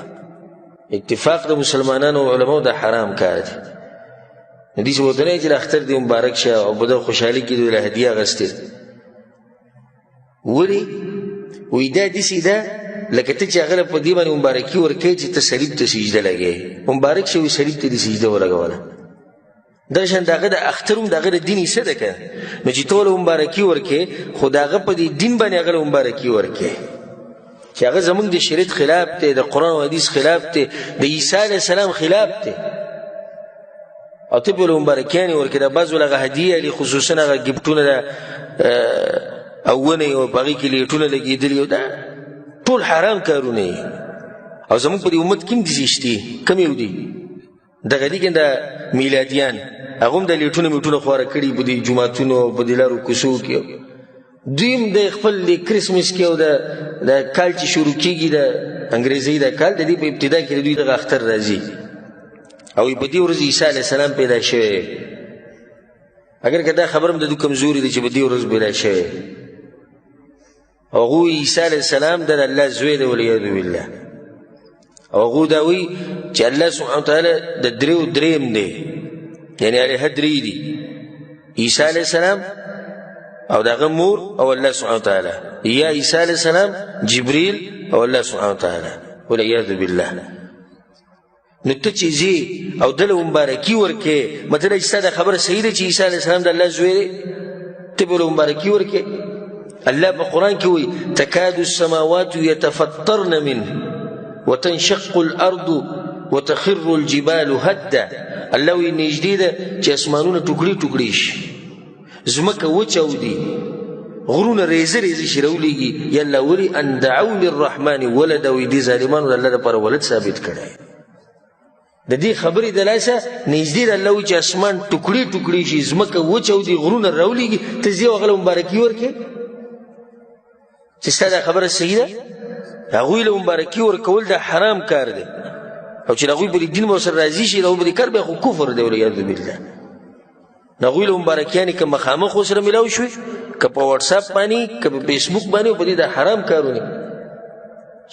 اتفاق د مسلمانانو او علماو دا حرام کار دی. نو داسې ورته نه چې د اختر دې مبارک شه او په دغه خوشحالي کې دې له هدیه اخیستې، ولې؟ وایي دا داسې ده لکه ته چې هغه له په دې باندې مبارکي ورکوې چې ته صلیب ته سجده لګوې، مبارک شه وایي صلیب ته دې سجده ولګوله. دغه شان د هغه د اختر هم د هغه د دین حصه ده که نه، نو چې ته ورله مبارکي ورکوې خو د هغه په دې دین باندې هغه له مبارکي ورکوې چې هغه زموږ د شریعت خلاف دی، د قرآن او حدیث خلاف دی، د عیسی علیه السلام خلاف دی، او ته په له مبارکیانې ورکوې. دا بعض ول هغه هدیې اخلي، خصوصا هغه ګفټونه ده او ونې او په هغې کې لیټونه لګېدلي، او دا ټول حرام کارونه دي. او زموږ په دې امت کې هم داسې شته، کوم یو دي دغه دي که دا میلادیان، هغه هم د لیټونه میټونه خواره کړي په دې جوماتونو او په دې لارو کوڅو کې. دوی هم د خپل د کرسمس کې او د کال چې شروع کېږي، د انګریزي د کال د دې په ابتدا کې د دوی دغه اختر راځي، او په دې ورځ عیسی علیه السلام پیدا شوی. اګر که دا خبره هم د دوی کمزوري ده چې په دې ورځ پیدا شوی. هغوی عیسی علیه السلام د الله زوی دی، والعیاذ بالله. او هغوی دا وایي چې الله سبحانه وتعالی د دریو دریم دی، یعنې الهه درې دي، عیسی علیه السلام او د هغه مور او الله سبحانه وتعالی، یا عیسی علیه السلام، جبریل او الله سبحانه وتعالی، والعیاذ بالله. نو ته چې ځې او دله مبارکي ورکې، مطلب چې ستا دا خبره صحیح ده چې عیسی علیه السلام د الله زوی دی، ته به له مبارکي ورکې. الله په قرآن کې وایي تکاد السماوات یتفطرن منه وتنشق الارض وتخر الجبال هدا. الله وایي نږدې ده چې اسمانونه ټوکړي ټوکړي شي، ځمکه وچاودي، غرونه ریزه ریزه شي راولېږي. یا الله ولي ان دعوا للرحمن ولدا، وایي دې ظالمانو د الله لپاره ولد ثابت کړی. د دې خبرې د لاسه نږدې ده الله وایي چې اسمان ټوکړي ټوکړي شي، ځمکه وچاودي، غرونه راولېږي، ته ځې او هغه له مبارکي ورکړې چې ستا دا خبره صحیح ده. هغوی له مبارکي ورکول دا حرام کار دی، او چې هغوی په دې دین به ورسره راضي شي، هغوی په دې کار بیا خو کفر دی، والعیاذ بالله. هغوی له مبارکیانې که مخامخ ورسره میلاو شوې، که په واتساپ باندې، که په فیسبوک باندې، په دې دا حرام کارونه.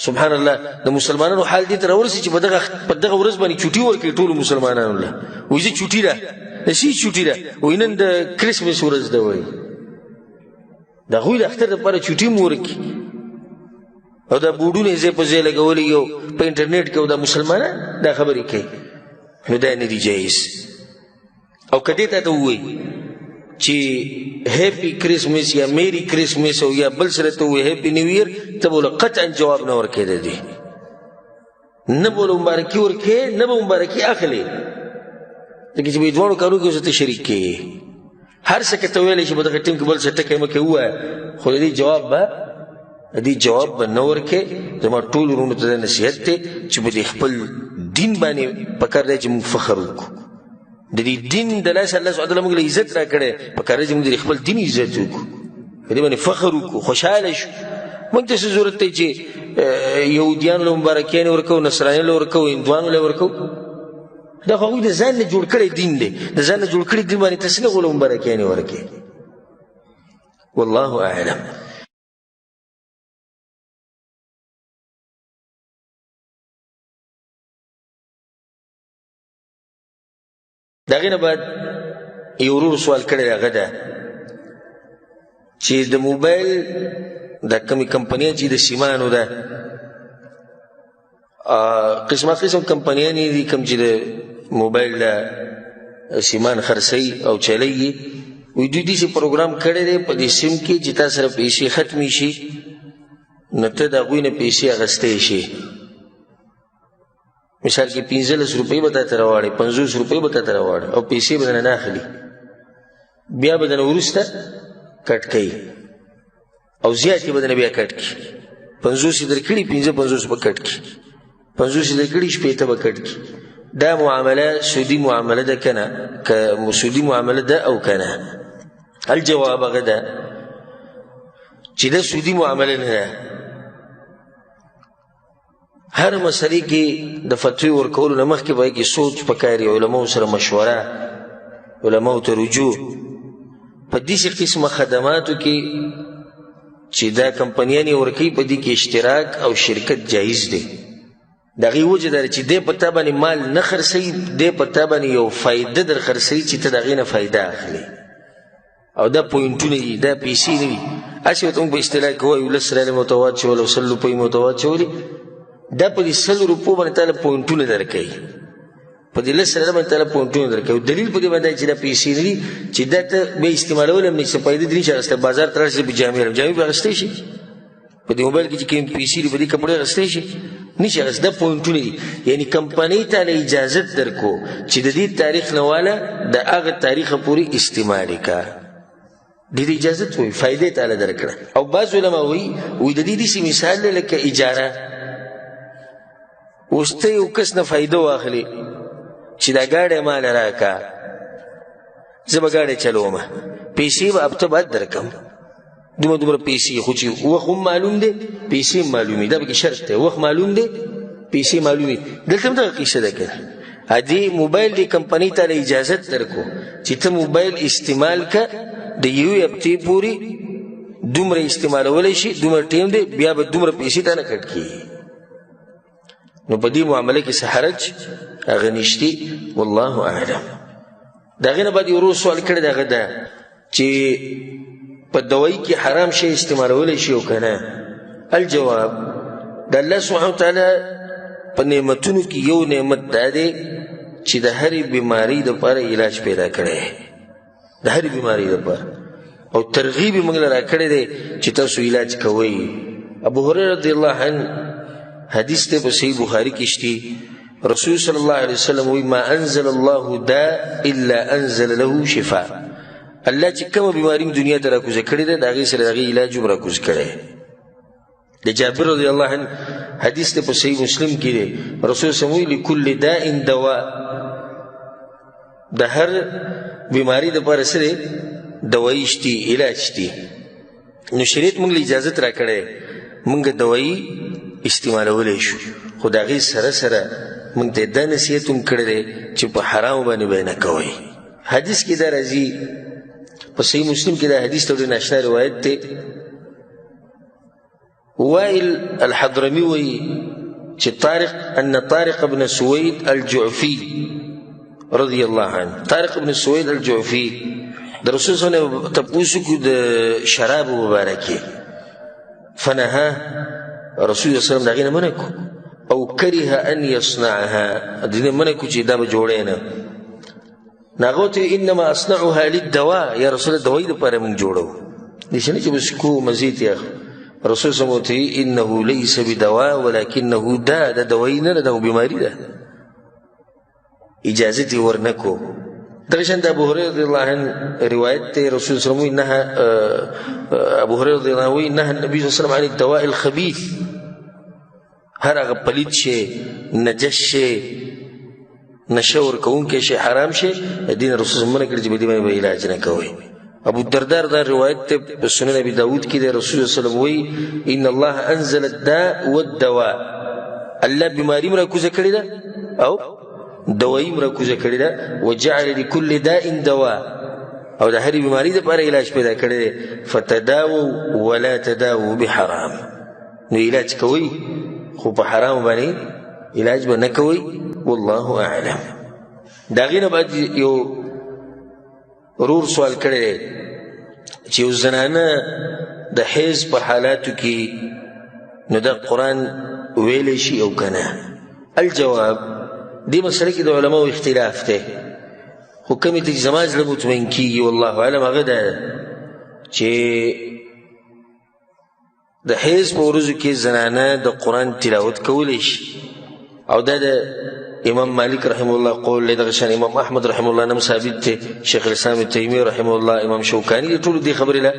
سبحان الله، د مسلمانانو حال دې ته راورسي چې په دغه ورځ باندې چوټي ورکړي ټولو مسلمانانو له. وایي زه چوټي ده، د څه چوټي ده؟ وایي نن د کرسمس ورځ ده. وایي د هغوی د اختر لپاره چوټي هم ورکړي، او دا بورډونه یې ځای په ځای لګولي یو په انټرنیټ کې، او دا مسلمانان دا خبرې کوي. نو دا نه دي جایز. او که دې ته ته ووایي چې هیپي کرسمس یا میری کرسمس او یا بل سره ته ووایي هیپي نیو ییر، ته به له قطعا جواب نه ورکوې. د دې نه به له مبارکي ورکوې، نه به مبارکي اخلې، ځکه چې په دواړو کارو کې ورسره ته شریک کړې. هر څه که ته ویلی شي په دغه ټیم کې بل څه ټکی مه کوې ووایه، خو د دې جواب به د دې جواب به نه ورکوې. زما ټولو وروڼو ته دا نصیحت دی چې په دې خپل دین باندې پکار دی چې موږ فخر وکړو. د دې دین د لاسه الله سبحانه وتعالی موږ له عزت راکړی، پکار دی چې موږ د خپل دین عزت وکړو، په دې باندې فخر وکړو، خوشحاله شو. موږ ته څه ضرورت دی چې یهودیانو له مبارکیانې ورکوو، نصرانیانو له ورکوو، هندوانو له ورکوو؟ دا خو هغوی د ځان نه جوړ کړی دین دی، د ځان نه جوړ کړي دین باندې ته څنګه غوله مبارکیانې ورکوې؟ والله اعلم. د هغې نه بعد یو ورور سوال کړی دی، هغه ده چې د موبایل د کومې کمپنۍ چې د سیمانو ده، قسمه قسم کمپنیانې دي کوم چې د موبایل د سیمان خرڅوي او چلوي. وایي دوی داسې پروګرام کړی دی په دې سیم کې چې تا سره پیسې ختمې شي، نو ته د هغوی نه پیسې اخیستی شي. مثال کې 15 روپۍ به تا ته راواړې، 50 روپۍ به تا ته راواړې، او پیسې به درنه نه اخلي، بیا به درنه وروسته کټ کوي، او زیاتې به درنه بیا کټ کړي. 50 یې درکړي، 55 به کټ کړي، 50 یې درکړي، 60 به کټ کړي. دا معامله سودي معامله ده که نه؟ که سودي معامله ده او که نه؟ الجواب هغه ده چې دا سودي معامله نه ده. هر مسئلې کې د فتوی ورکولو نه مخکې به کې سوچ پکاري، علماو سره مشوره، علماو ته رجوع. په داسې قسمه خدماتو کې چې دا کمپنیانې ورکوي، په دې کې اشتراک او شرکت جایز دی. د هغې وجه دا ده چې دی په تا باندې مال نه خرڅوي، دی په تا باندې یو فایده در خرڅوي چې ته د هغې نه فایده اخلې، او دا پوینټونه دي، دا پیسې نه دي. هسې ورته موږ په اصطلاح کې وایو لس ریاله مې ورته واچول او 100 روپۍ مې ورته واچولې، دا په دې 100 روپو باندې تا له پوینټونه درکوي، په دې لس ریاله باندې تا له پوینټونه درکوي. دلیل په دې باندې چې دا پیسې نه دي چې دا ته بیا استعمالولی هم نه شې، فایده دې نه شي اخیستی. بازار ته راشې په جامې راوړې، جامې به اخیستی شي؟ په دې موبایل کې چې کوم پیسې دي په دې کپړې اخیستی شي؟ نه شي اخیستی. دا پوینټونه دي، یعنی کمپنۍ ته له اجازت درکو چې د دې تاریخ نه واله د هغه تاریخه پورې استعمال یې کړه، د دې اجازت وایي، فایدې ته له درکړه. او بعض علما وایي، وایي د دې داسې مثال دی لکه اجاره. اوس ته یو کس نه فایده واخلې چې دا ګاډی مال راکړه، زه به ګاډی چلوم، پیسې به هفته بعد درکم، دومره دومره پیسې، خو چې وخت هم معلوم دی پیسې هم معلومې، دا پکې شرط دی، وخت معلوم دی پیسې معلومې. دلته هم دغه قصه ده که نه، دې موبایل دې کمپنۍ ته له اجازت درکو چې ته موبایل استعمال که د یوې هفتې پورې دومره استعمالولی شي، دومره ټایم دی، بیا به دومره پیسې ته نه کټ کېږي. نو په دې معامله کې څه حرج هغه نشته، والله اعلم. د هغې نه بعد یو ورور سوال کړی دی، هغه ده چې په دوایي کې حرام شی استعمالولی شي او که نه؟ الجواب، د الله سبحانه وتعالی په نعمتونو کې یو نعمت دا دی چې د هرې بیمارۍ دپاره علاج پیدا کړی، د هرې بیمارۍ دپاره، او ترغیب یې موږ له راکړی دی چې تاسو علاج کوئ. ابو هريره رضی الله عنه حدیث دی په صحیح بخاري کې شته، رسول صلی الله علیه وسلم وایي ما انزل الله داء الا انزل له شفاء. الله چې کومه بیماري دنیا ته راکوزه کړې ده د هغې سره د هغې علاج هم راکوز کړی. د جابر رضی الله عنه حدیث دی په صحیح مسلم کې دی، رسول صلی الله علیه وسلم وایي لکل داء دواء، د هر بیماری دپاره څه دی؟ دوایي شتي، علاج شتي. نو شریعت موږ له اجازت راکړی موږ دوایي استعمالولی شو، خو د هغې سره سره موږ ته دا نصیحت هم کړی دی چې په حرامو باندې به یې نه کوئ. حدیث کې دا راځي په صحیح مسلم کې، دا حدیث ته ډېر ناشنا روایت دی. وائل الحضرمي وایي چې طارق ان طارق بن سويد الجعفي رضی الله عنه، طارق بن سويد الجعفي د رسول صلی الله علیه وسلم تپوس وکړو د شرابو مبارکې، فنهاه رسول الله صلی الله علیه وسلم د هغې نه منع کړو، او کره ان يصنعها، د دې نه منع کړو چې دا به جوړی نه. هغه ورته وویل انما اصنعها للدواء، یا رسول الله دوایي دپاره موږ جوړو، داسې نه چې بس کوو مزې ترې اخلو. رسول صلی الله علیه وسلم ورته وویل انه ليس بدواء ولكنه داء، دا دوایي نه ده، دا بیماري ده، اجازت یې ورنه کړو. دغه شان د ابو هريره رضی الله عنه روایت دی، رسول صلی الله علیه وسلم نهى، ابو هريره رضی الله عنه وایي نهى النبي صلی الله علیه وسلم عن الدواء الخبيث، هر هغه پلیت شی، نجس شی، نشه ورکوونکی شی، حرام شی، د دین رسول صلی الله علیه وسلم منع کړی چې په دې باندې به علاج نه کوئ. ابو الدرداء دا روایت دی په سنن ابي داود کې دی، رسول الله صلی الله علیه وسلم وایي ان الله انزل الداء والدواء، الله بیماري هم راکوزه کړې ده او دوایي هم راکوزه کړې ده، وجعل لكل داء دواء، او د هرې بیماري دپاره علاج پیدا کړی دی، فتداووا ولا تداووا بحرام، نو علاج کوئ خو په حرام باندې علاج به نه کوئ، والله اعلم. د هغې نه بعد یو ورور سوال کړی دی چې یو زنانه د حیض په حالاتو کې نو دا قرآن ویلی شي او که نه؟ الجواب، دې مسله کې د علماو اختلاف دی، خو کومې ته چې زما زړه مطمئن کېږي والله اعلم هغه دا ده چې د حیض په ورځو کې زنانه د قرآن تلاوت کولی شي، او دا د امام مالک رحمه الله قول دی، دغه شان امام احمد رحمه الله نم ثابت دی، شیخ الاسلام ابن تیمیه رحمه الله، امام شوکاني، دې ټولو دې خبرې له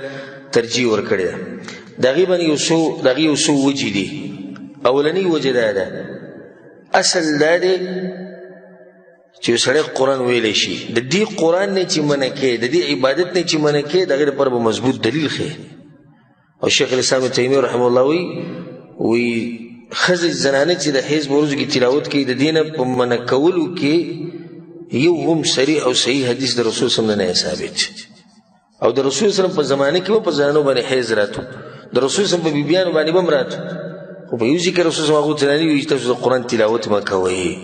ترجیح ورکړې ده. د هغې باندې یو څو، د هغې یو څو وجې دي. اولنۍ وجه دا ده، اصل دا دی چې یو سړی قرآن ویلی شي، د دې قرآن نه چې منع کوي، د دې عبادت نه چې منع کوي، د هغې لپاره به مضبوط دلیل ښیي. او شیخ الاسلام ابن تیمیه رحمه الله وایي، وایي ښځې زنانه چې د حیض په ورځو کې تلاوت کوي، د دې نه په منع کولو کې یو هم صریح او صحیح حدیث د رسول صلی الله علیه وسلم نه ثابت. او د رسول صلی الله علیه وسلم په زمانه کې هم په زنانو باندې حیض راتو، د رسول صلی الله علیه وسلم په بیبیانو باندې به هم راتو، خو په یو ځای کې رسول صلی الله علیه وسلم هغو ته نه ویلي چې تاسو د قرآن تلاوت مه کوئ،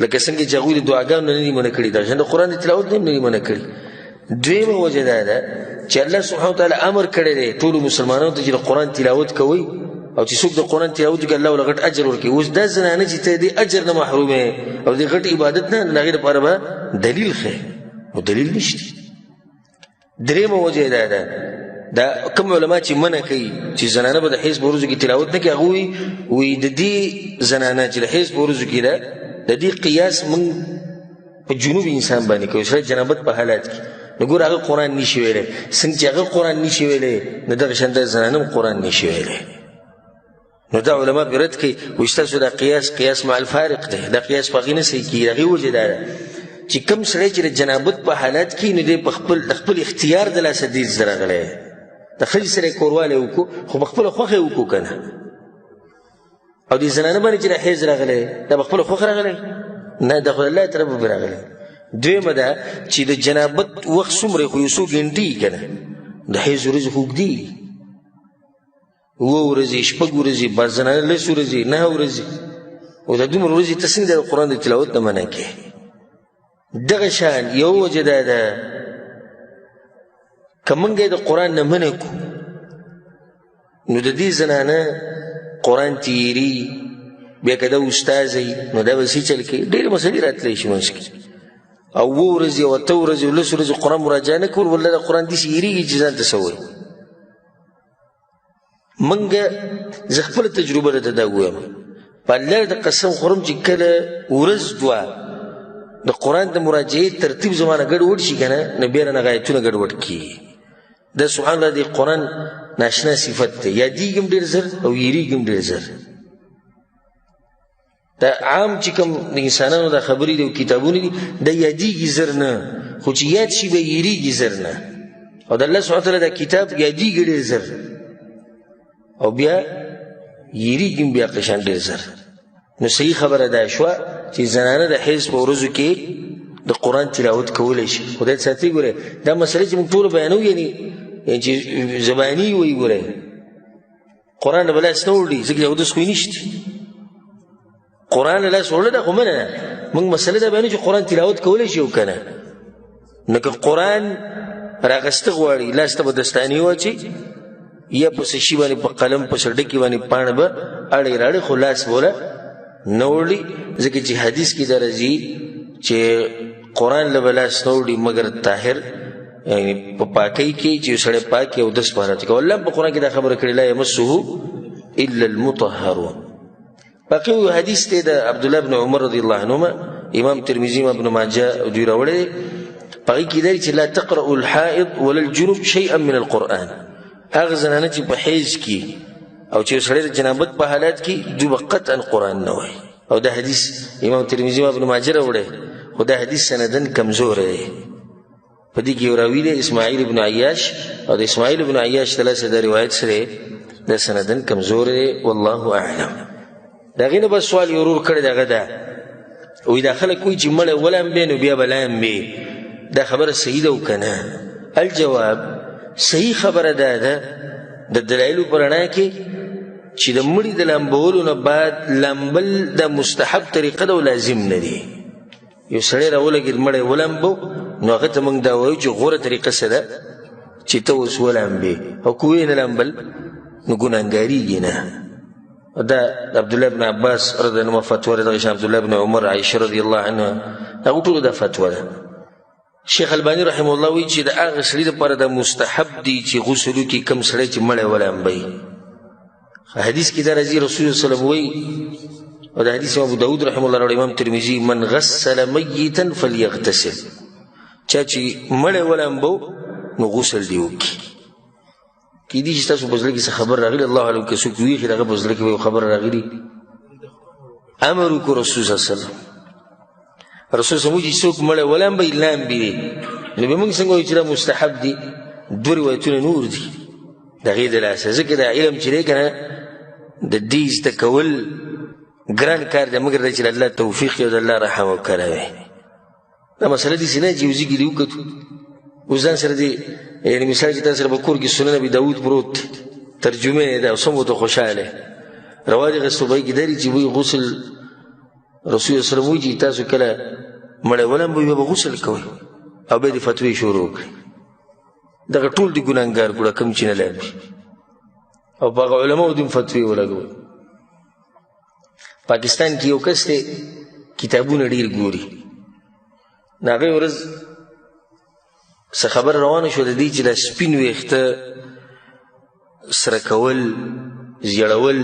لکه څنګه چې هغوی د دعاګانو نه دي منع کړي، دغه شان د قرآن د تلاوت نه هم نه دي منع کړي. دویمه وجه دا ده چې الله سبحانه وتعالی امر کړی دی ټولو مسلمانانو ته چې د قرآن تلاوت کوئ، او چې څوک د قرآن تلاوت کوي الله ورله غټ اجر ورکوي. اوس دا زنانه چې ته دې اجر نه محروم یې او دې غټ عبادت نه، د هغې لپاره به دلیل ښیې، نو دلیل نشته. درېیمه وجه یې دا ده، دا کوم علما چې منع کوي چې زنانه به د حیض په ورځو کې تلاوت نه کوي، هغوی وایي د دې زنانه چې د حیض په ورځو کې ده، د دې قیاس موږ په جنوب انسان باندې کوي، سړی جنابت په حالت کې، نو ګوره هغه قرآن نشي ویلی، څنګه چې هغه قرآن نشي ویلی، نو دغه شان دا زنانه هم قرآن نشي ویلی. نو دا علما پرې رد کوي، وایي ستاسو دا قیاس قیاس مع الفارق دی، دا قیاس په هغې نه صحیح کېږي. د هغې وجه دا ده چې کوم سړی چې د جنابت په حالت کې نو دی په خپل د خپل اختیار د لاسه دې ته راغلی، د ښځې سره یې کوروالی وکړو خو په خپله خوښه یې وکړو که نه. او دې زنانه باندې چې د حیض راغلی دا په خپله خوښه راغلی نه، دا خو د الله طرفه پرې راغلی. دویمه ده چې د جنابت وخت څومره خو یو څو ګنټې که نه، د حیض ورځې خو اوږدې، اووه ورځې، شپږ ورځې، بعض زنانه لس ورځې، نهه ورځې، او دا دومره ورځې ته څنګه د قرآن د تلاوت نه منع کړې؟ دغه شان یو وجه دا ده که موږ یې د قرآن نه منع کړو نو د دې زنانه قرآن تیري، بیا که دا استاذ وي نو دا به څه چل کوي، ډېرې مسلې راتلی شي منځ کې. او اووه ورځې او اته ورځې او لس ورځې قرآن مراجعه نه کول، والله دا قرآن داسې هېرېږي چې ځان ته څه وایي. موږ زه خپله تجربه درته دا ووایم، په الله د قسم خورم چې کله ورځ دوه د قرآن د مراجعې ترتیب زما نه ګډوډ شي که نه، نو بیا رانه غایتونه ګډوډ کېږي. دا سبحان الله د قرآن ناشنا صفت دی، یادېږي هم ډېر زر او هېرېږي هم ډېر زر. دا عام چې کوم د انسانانو دا خبرې دي او کتابونه دي دا یادېږي زر نه، خو چې یاد شي بیا هېرېږي زر نه. او د الله سبحانه وتعالی دا کتاب یادېږي ډېر زر او بیا هېرېږي هم بیا قشان ډېر زر. نو صحیح خبره دا شوه چې زنانه د حیض په ورځو کې د قرآن تلاوت کولی شي. خدای دې ساتي. ګوره دا مسله چې موږ ټوله بیانوو، یعنې چې زباني وایي، ګوره قرآن له به لاس نه وړي ځکه اودس خو یې نشته. قرآن له لاس وړل دا خو منع ده. موږ مسله دا بیانوو چې قرآن تلاوت کولی شي او که نه. نو که قرآن راغسته غواړي لاس ته به دستانې واچي یا په څه شي باندې په قلم په څه ډکي باندې پاڼه به اړې راړي، خو لاس به وله نه وړي، ځکه چې حدیث کې دا راځي چې قرآن له به لاس نه وړي مګر طاهر، یعنې په پاکۍ کې چې یو سړی پاک او دس په حالت کې. الله په قرآن کې دا خبره کړې لا یمسه الا المطهرون. باقي یو حدیث دی د عبدالله بن عمر رضی الله عنهما، امام ترمذي ابن ماجه دوی راوړی دی، په هغې کې دی چې لا تقرأ الحائض ولا الجنب شیئا من القرآن. هغه زنانه چې په حیض کې او چې سړی د جنابت په حالت کې دوی به قطعا قرآن نه وایي. او دا حدیث امام ترمذي ابن ماجه راوړی، خو دا حدیث سنداً کمزوری دی. په دې کې یو راوي دی اسماعیل بن عیاش، او د اسماعیل بن عیاش د لاسه دا روایت سره دا سنداً کمزوری دی، والله اعلم. د هغې نه بس سوال یې ورور کړی دی، هغه دا وایي دا خلک وایي چې مړی ولامبې نو بیا به لامبې، دا خبره صحیح ده او که نه؟ الجواب صحیح خبره دا ده د دلایلو په رڼا کې چې د مړي د لامبولو نه بعد لامبل د مستحب طریقه ده او لازم نه دی. یو سړی راولګېد مړی ولامبو، نو هغه ته موږ دا وایو چې غوره طریقه څه ده چې ته اوس ولامبې، او که ویې نه لامبل نو ګناهګارېږي نه. دا د عبدالله بن عباس رضی الله عنه فتوا ده، دغه شان عبدالله بن عمر، عایشه رضی الله عنها، هغو ټولو دا فتوا ده. شیخ الباني رحمه الله وایي چې د هغه سړي دپاره دا مستحب دی چې غسل وکړي کوم سړی چې مړی ولامبوي. حدیث کې دا راځي رسول الله صلی الله علیه وسلم وایي، او دا حدیث ابو داود رحمه الله راوړی، امام ترمذي، من غسل میتا فلیغتسل، چا چې مړی ولامبو نو غسل دې وکړي. کېدای شي ستاسو په زړه کې څه خبر راغلي، الله اعلم، که څوک ویښ د هغه په زړه کې به یو خبر راغلي. امر وکړو رسول صلی الله علیه وسلم، رسول صلی الله علیه وسلم چې څوک مړی ولامبوي لامبي دی. نو بیا موږ څنګه وایو چې دا مستحب دی؟ دوه روایتونه نور دي د هغې د لاسه، ځکه دا علم چې دی که نه د دې زده کول ګران کار دی، مګر دا چې د الله توفیق او د الله رحم او کرم وي. دا مسله داسې نه چې یو ځای کې دې وکتو اوس ځان سره دې، یعنې مثال چې تا سره په کور کې سنن ابي داود پروت دی، ترجمه یې ده او سم ورته خوشحاله روا دي، غسل به کې دري چې وایي غسل رسول الله صلی الله علیه وسلم وایي چې تاسو کله مړی ولمبوئ بیا به غسل کوئ، او بیا دې فتوې شروع کړي. دغه ټول دې ګناهګار کړه کوم چې نه لامبي، او په هغه علماو دې هم فتوې ولګولې. پاکستان کې یو کس دی کتابونه ډېر ګوري، د هغې ورځ څه خبره روانه شوه د دې چې دا سپین ویښته سره کول زیړول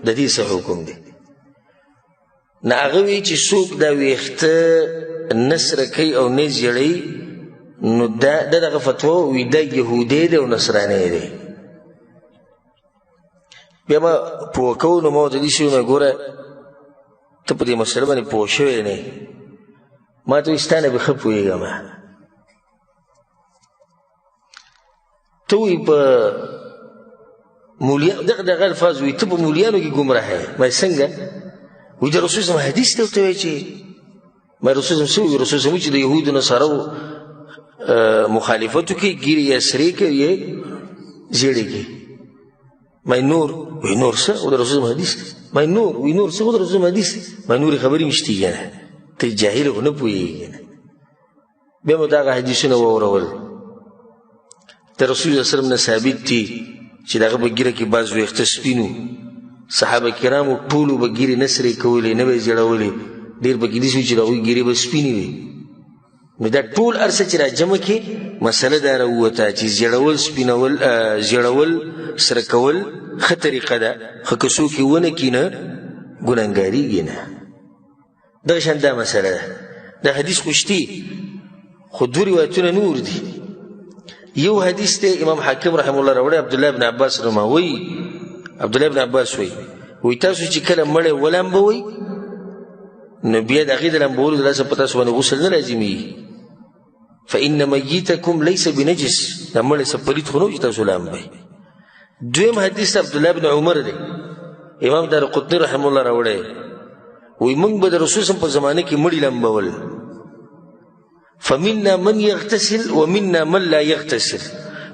د دې څه حکم دی. نه هغه وایي چې څوک دا ویښته نه سره کوي او نه زیړوي نو دا دغه فتوا وایي دا یهودی دی او نصرانی دی. بیا ما پوه کوو نو ما ورته داسې وویل، ګوره ته په دې مسله باندې پوه شوی نه یې. ما ته وایي ستا نه به ښه پوهېږم، ته وایي په مولیا دغه دغه الفاظ وایي، ته په مولیانو کې ګمراه یې. ما څنګه؟ وایي د رسول صم حدیث ته ورته وایي چې ما رسول صم څه وایي؟ رسول صم چې د یهودو نصارو مخالفت وکړي، ږیرې یې سرې کوي یې زیړې کوي. ما نور وایي نور څه؟ خو د رسول صم حدیث دی. ما نور وایي نور څه؟ خو د رسول صم حدیث دی. ما نورې خبرې مې شتي که نه، ته جاهل خو نه پوهېږې نه. بیا مو دغه حدیثونه واورول، د رسول الله صلی الله علیه وسلم نه ثابت دي چې د هغه په ږیره کې بعض ویښته سپین وو، صحابه کرامو ټولو به ږیرې نه سرې کولې، نه به یې زیړولې، ډېر پکې داسې وو چې د هغوی ږیرې به سپینې وې. نو دا ټول هر څه چې راجمع کړې مسله دا راووته چې زیړول سپینول، زیړول سره کول ښه طریقه ده، خو که څوک یې ونه کړي نه ګنهګارېږي نه. دغه شان دا مسله ده. دا حدیث خو شتي، خو دوه روایتونه نور دي. یو حدیث دی امام حاکم رحمه الله راوړی، عبدالله بن عباس رحمه وایي، عبدالله بن عباس وایي، وایي تاسو چې کله مړی ولامبوئ نو بیا د هغې د لامبولو د لاسه په تاسو باندې غسل نه لازمېږي، فإن میتکم لیس بنجس، دا مړی څه پلیت خو نه و چې تاسو لامبئ. دویم حدیث عبدالله بن عمر دی، امام دارقطني رحمه الله راوړی، وایي موږ به د رسول صم په زمانه کې مړي لامبول، فمنا من یغتسل ومنا من لا یغتسل،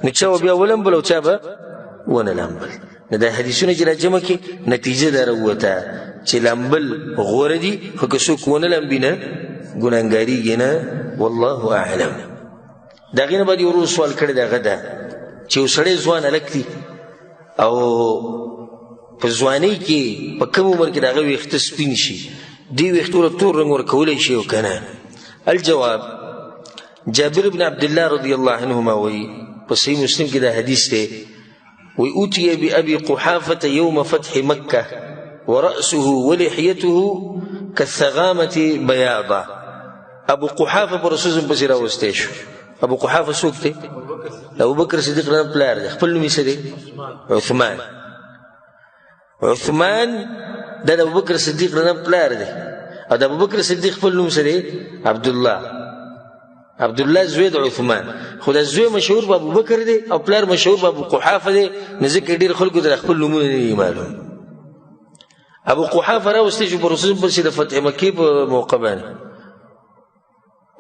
نو چا به بیا ولمبل او چا به ونه لامبل. نو دا حدیثونه چې راجمع کړي نتیجه دا راووته چې لامبل غوره دي، خو که څوک ونه لامبي نه ګناهګارېږي نه، والله اعلم. د هغې نه بعد یو ورور سوال کړی دی، هغه ده چې یو سړی ځوان هلک دی او په ځوانۍ کې په کم عمر کې د هغه ویښته سپین شي، دې ویښتو له تور رنګ ورکولی شي او که نه؟ الجواب، جابر بن عبد الله رضی الله عنهما وایي، په صحیح مسلم کې دا حدیث دی، وایي اوتي بأبي قحافة يوم فتح مکة ورأسه ولحيته كالثغامة بياضة. ابو قحافة پر رسول پسې راوستی شو. ابو قحافة څوک دی؟ ابو بکر صدیق رضی پلار دی، خپل نوم یې څه دی؟ عثمان. عثمان دا د ابوبکر صدیق رضی پلار دی، او د ابوبکر صدیق خپل نوم څه دی؟ عبدالله. عبدالله زوی د عثمان، خو د زوی مشهور په ابوبکر دی او پلار مشهور په ابو قحافه دی، نو ځکه ډېر خلکو ته خپل نومونه نه دي معلوم. ابو قحافه راوستی شو پر رسول پسې د فتح مکې په موقع باندې،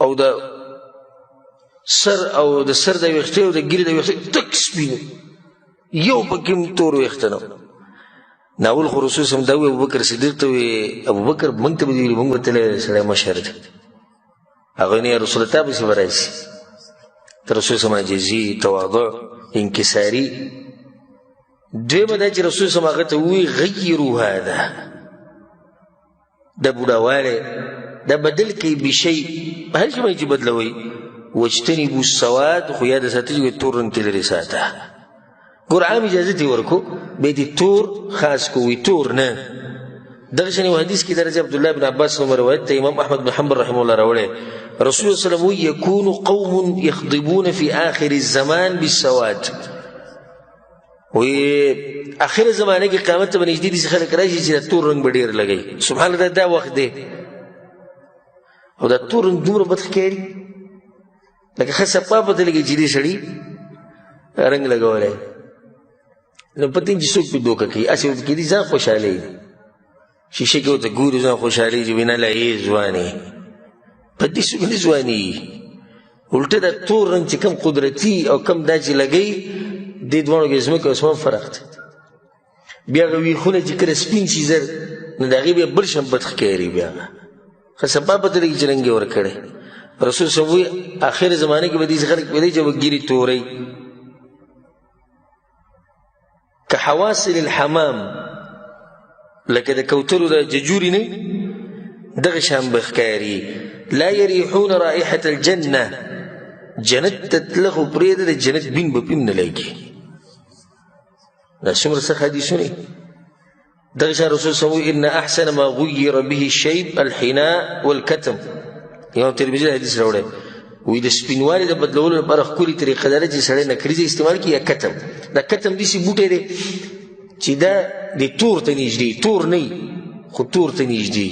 او د سر او د سر د ویښتې او د ږیرې د ویښتې تک سپین، یو پکې هم تور ویښته نه. ناول خو رسول سم دا وویل ابوبکر صدیق ته وویل، ابوبکر موږ ته به دې ویلي، موږ به تللی سړی مشر دی. هغه نه رسول الله پسې به راشي. د رسول سم عاجزي، تواضع، انکساري. دویمه دا چې رسول سم هغه ته وویل غیرو هذا، دا بوډاوالی دا بدل کړئ بشی، په هر شي باندې چې بدلوئ، واجتنبوا السواد، خو یاد ساتئ چې تور رنګ ترې لرې ساته. ګور عام اجازه ترې ورکړو، بیا دې تور خاص کو، وایي تور نه. دغه شان یو حدیث کې درجه عبدالله بن عباس نوم روایت ته امام احمد بن حنبل رحمه الله راوړی، رسول الله صلی الله علیه وسلم وایي یکون قوم یخضبون فی آخر الزمان بالسواد. وایي آخر زمانه کې قیامت ته به نږدې داسې خلک راشي چې دا تور رنګ به ډېر لګوي. سبحان الله، دا وخت دی او دا تور رنګ دومره بد ښکاري لکه ښه صفا پته لګي چې دې سړي رنګ لګولی، نو پته چې څوک پرې دوکه کوي، هسې ورته کېدی ځان خوشحالوي، شیشه کې ورته ګوري ځان خوشحالوي چې وینه لا یې ځوانې، په دې څوک نه ځوانېږي. الټه دا تور رنګ چې کم قدرتي او کم دا چې لګوي، دې دواړو کې ځمکه او اسمان فرق دی. بیا هغه ویښونه چې کله سپین شي زر، نو د هغې بیا بل شان بد ښکاري، بیا هغه ښه صفا پته لګي چې رنګ یې ورکړی. رسول صلی الله علیه وسلم آخر زمانه کې به داسې خلک پیدا چې به ږیرې توروي که حواصل الحمام، لکه د کوترو د ججوري نه دغه شان به ښکاري. لا یریحون رائحة الجنة، جنت ته تله خو پرېږده، د جنت بین به پرې هم نه لګي. دا څومره سخت حدیثونه. دغه شان رسول صلی الله علیه وسلم ان احسن ما غیر به الشیب الحناء والکتم. امام ترمذي حدیث راوړی، وایي د سپینوالي د بدلولو لپاره ښکلې طریقه دا ده چې سړی نکریزه استعمال کړي یا کتم. دا کتم داسې بوټی دی چې دا د تور ته نږدې، تور نه وي خو تور ته نږدې،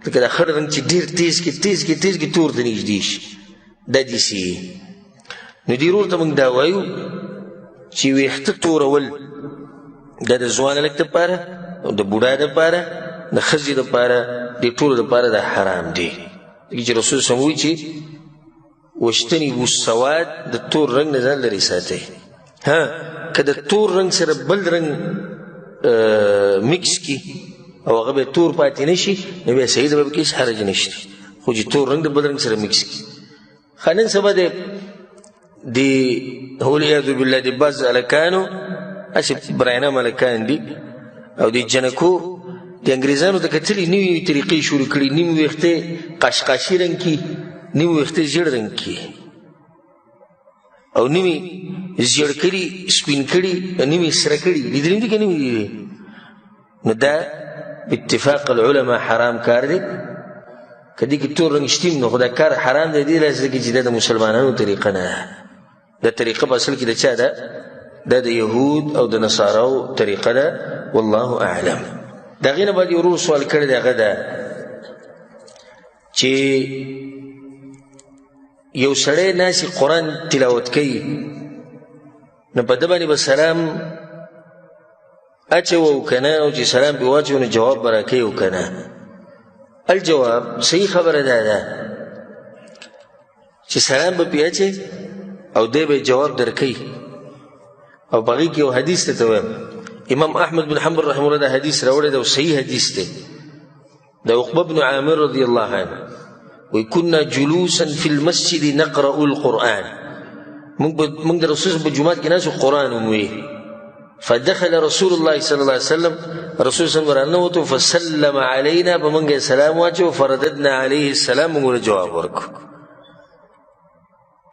لکه دا خړ رنګ چې ډېر تیز کې تیز کې تیز کې تور ته نږدې شي، دا داسې. نو دې ورور ته موږ دا وایو چې ویښته تورول دا د ځوان هلک دپاره او د بوډا دپاره د ښځې دپاره د ټولو دپاره دا حرام دی. ځکه چې رسول صلی وایي چې وشتني سواد د تور رنګ نه ځان لرې ساتئ. ها که د تور رنګ سره بل رنګ مکس کړي او هغه به تور پاتې نه شي، نو بیا صحیح ده، به پکې هېڅ حرج نشته. خو چې تور رنګ د بل رنګ سره مکس کړي. ښه نن سبا د والعیاذ بالله د بعض هلکانو هسې براینام هلکان دي او د جنکو د انګریزانو ته کتلي نوې نوې طریقې شروع کړي، نیم ویښته قشقشي رنګ کي، نیم ویښته ژیړ رنګ کي، او نیمې زیړ کړي سپین کړي نیمې سره کړي. لیدلي دي که نه وي لیدلي؟ نو دا باتفاق العلماء حرام کار دی. که دې کې تور رنګ شتیم نو خو دا کار حرام دی. دې لاس کې چې دا د مسلمانانو طریقه نه ده. دا طریقه په اصل کې د چا ده؟ دا د یهود او د نصاراو طریقه ده، والله اعلم. د هغې نه بعد یو ورور سوال کړی دی، هغه ده چې یو سړی ناسي قرآن تلاوت کوي، نو په ده باندې به سلام اچوه او که نه، او چې سلام پرې واچوه نو جواب به راکوي او که نه؟ الجواب صحیح خبره دا ده چې سلام به پرې اچوي او دی به جواب درکوي. او په هغې کې یو حدیث ته وایم، امام احمد بن حنبل رحمه الله دا حدیث راوړی دی او صحیح حدیث دی، د عقبه بن عامر رضی الله عنه وی كنا جلوسا في المسجد نقرأ القرآن، موږ د رسول په جومات کې ناست قرآن ووی. فدخل رسول الله صلى الله عليه وسلم، رسول صلى الله عليه وسلم فسلم علينا، په موږ سلام واچو، فرددنا عليه السلام، موږ له جواب ورکړو.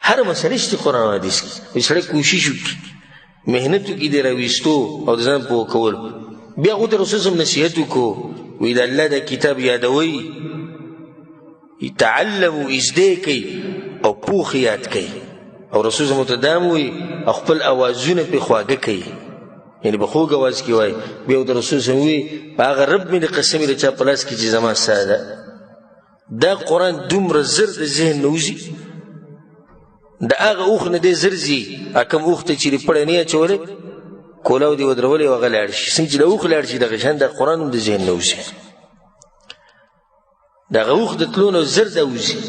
هر مسئله شته قرآن او حدیث کې، سړی کوشش وکړي، محنت وکړي د راویستو او د ځان پوه کول. بیا خو ته رسول صلی نصیحت وکړو، وی د الله د کتاب یادوئ، تعلموا، زده کړئ او پوخ یاد کړئ. او رسول صلی ته دا وایي او خپل اوازونه پرې خواږه کوي، یعنې په خوږ اواز کې وایي. بیا ورته رسول صلی وایي په هغه رب مې د قسم د چا په لاس کې چې زما ساه ده، دا قرآن دومره زر د ذهن نه وځي، د هغه اوښ نه دی زر ځي، کوم اوښ ته چې دې پړی نه اچولی کولاو دې ودرولی او هغه لاړ شي، څنګه چې د اوښ لاړ شي دغه شان دا قرآن هم د ذهن نه وځي، دغه اوښ د تلو نه زر دا وځي.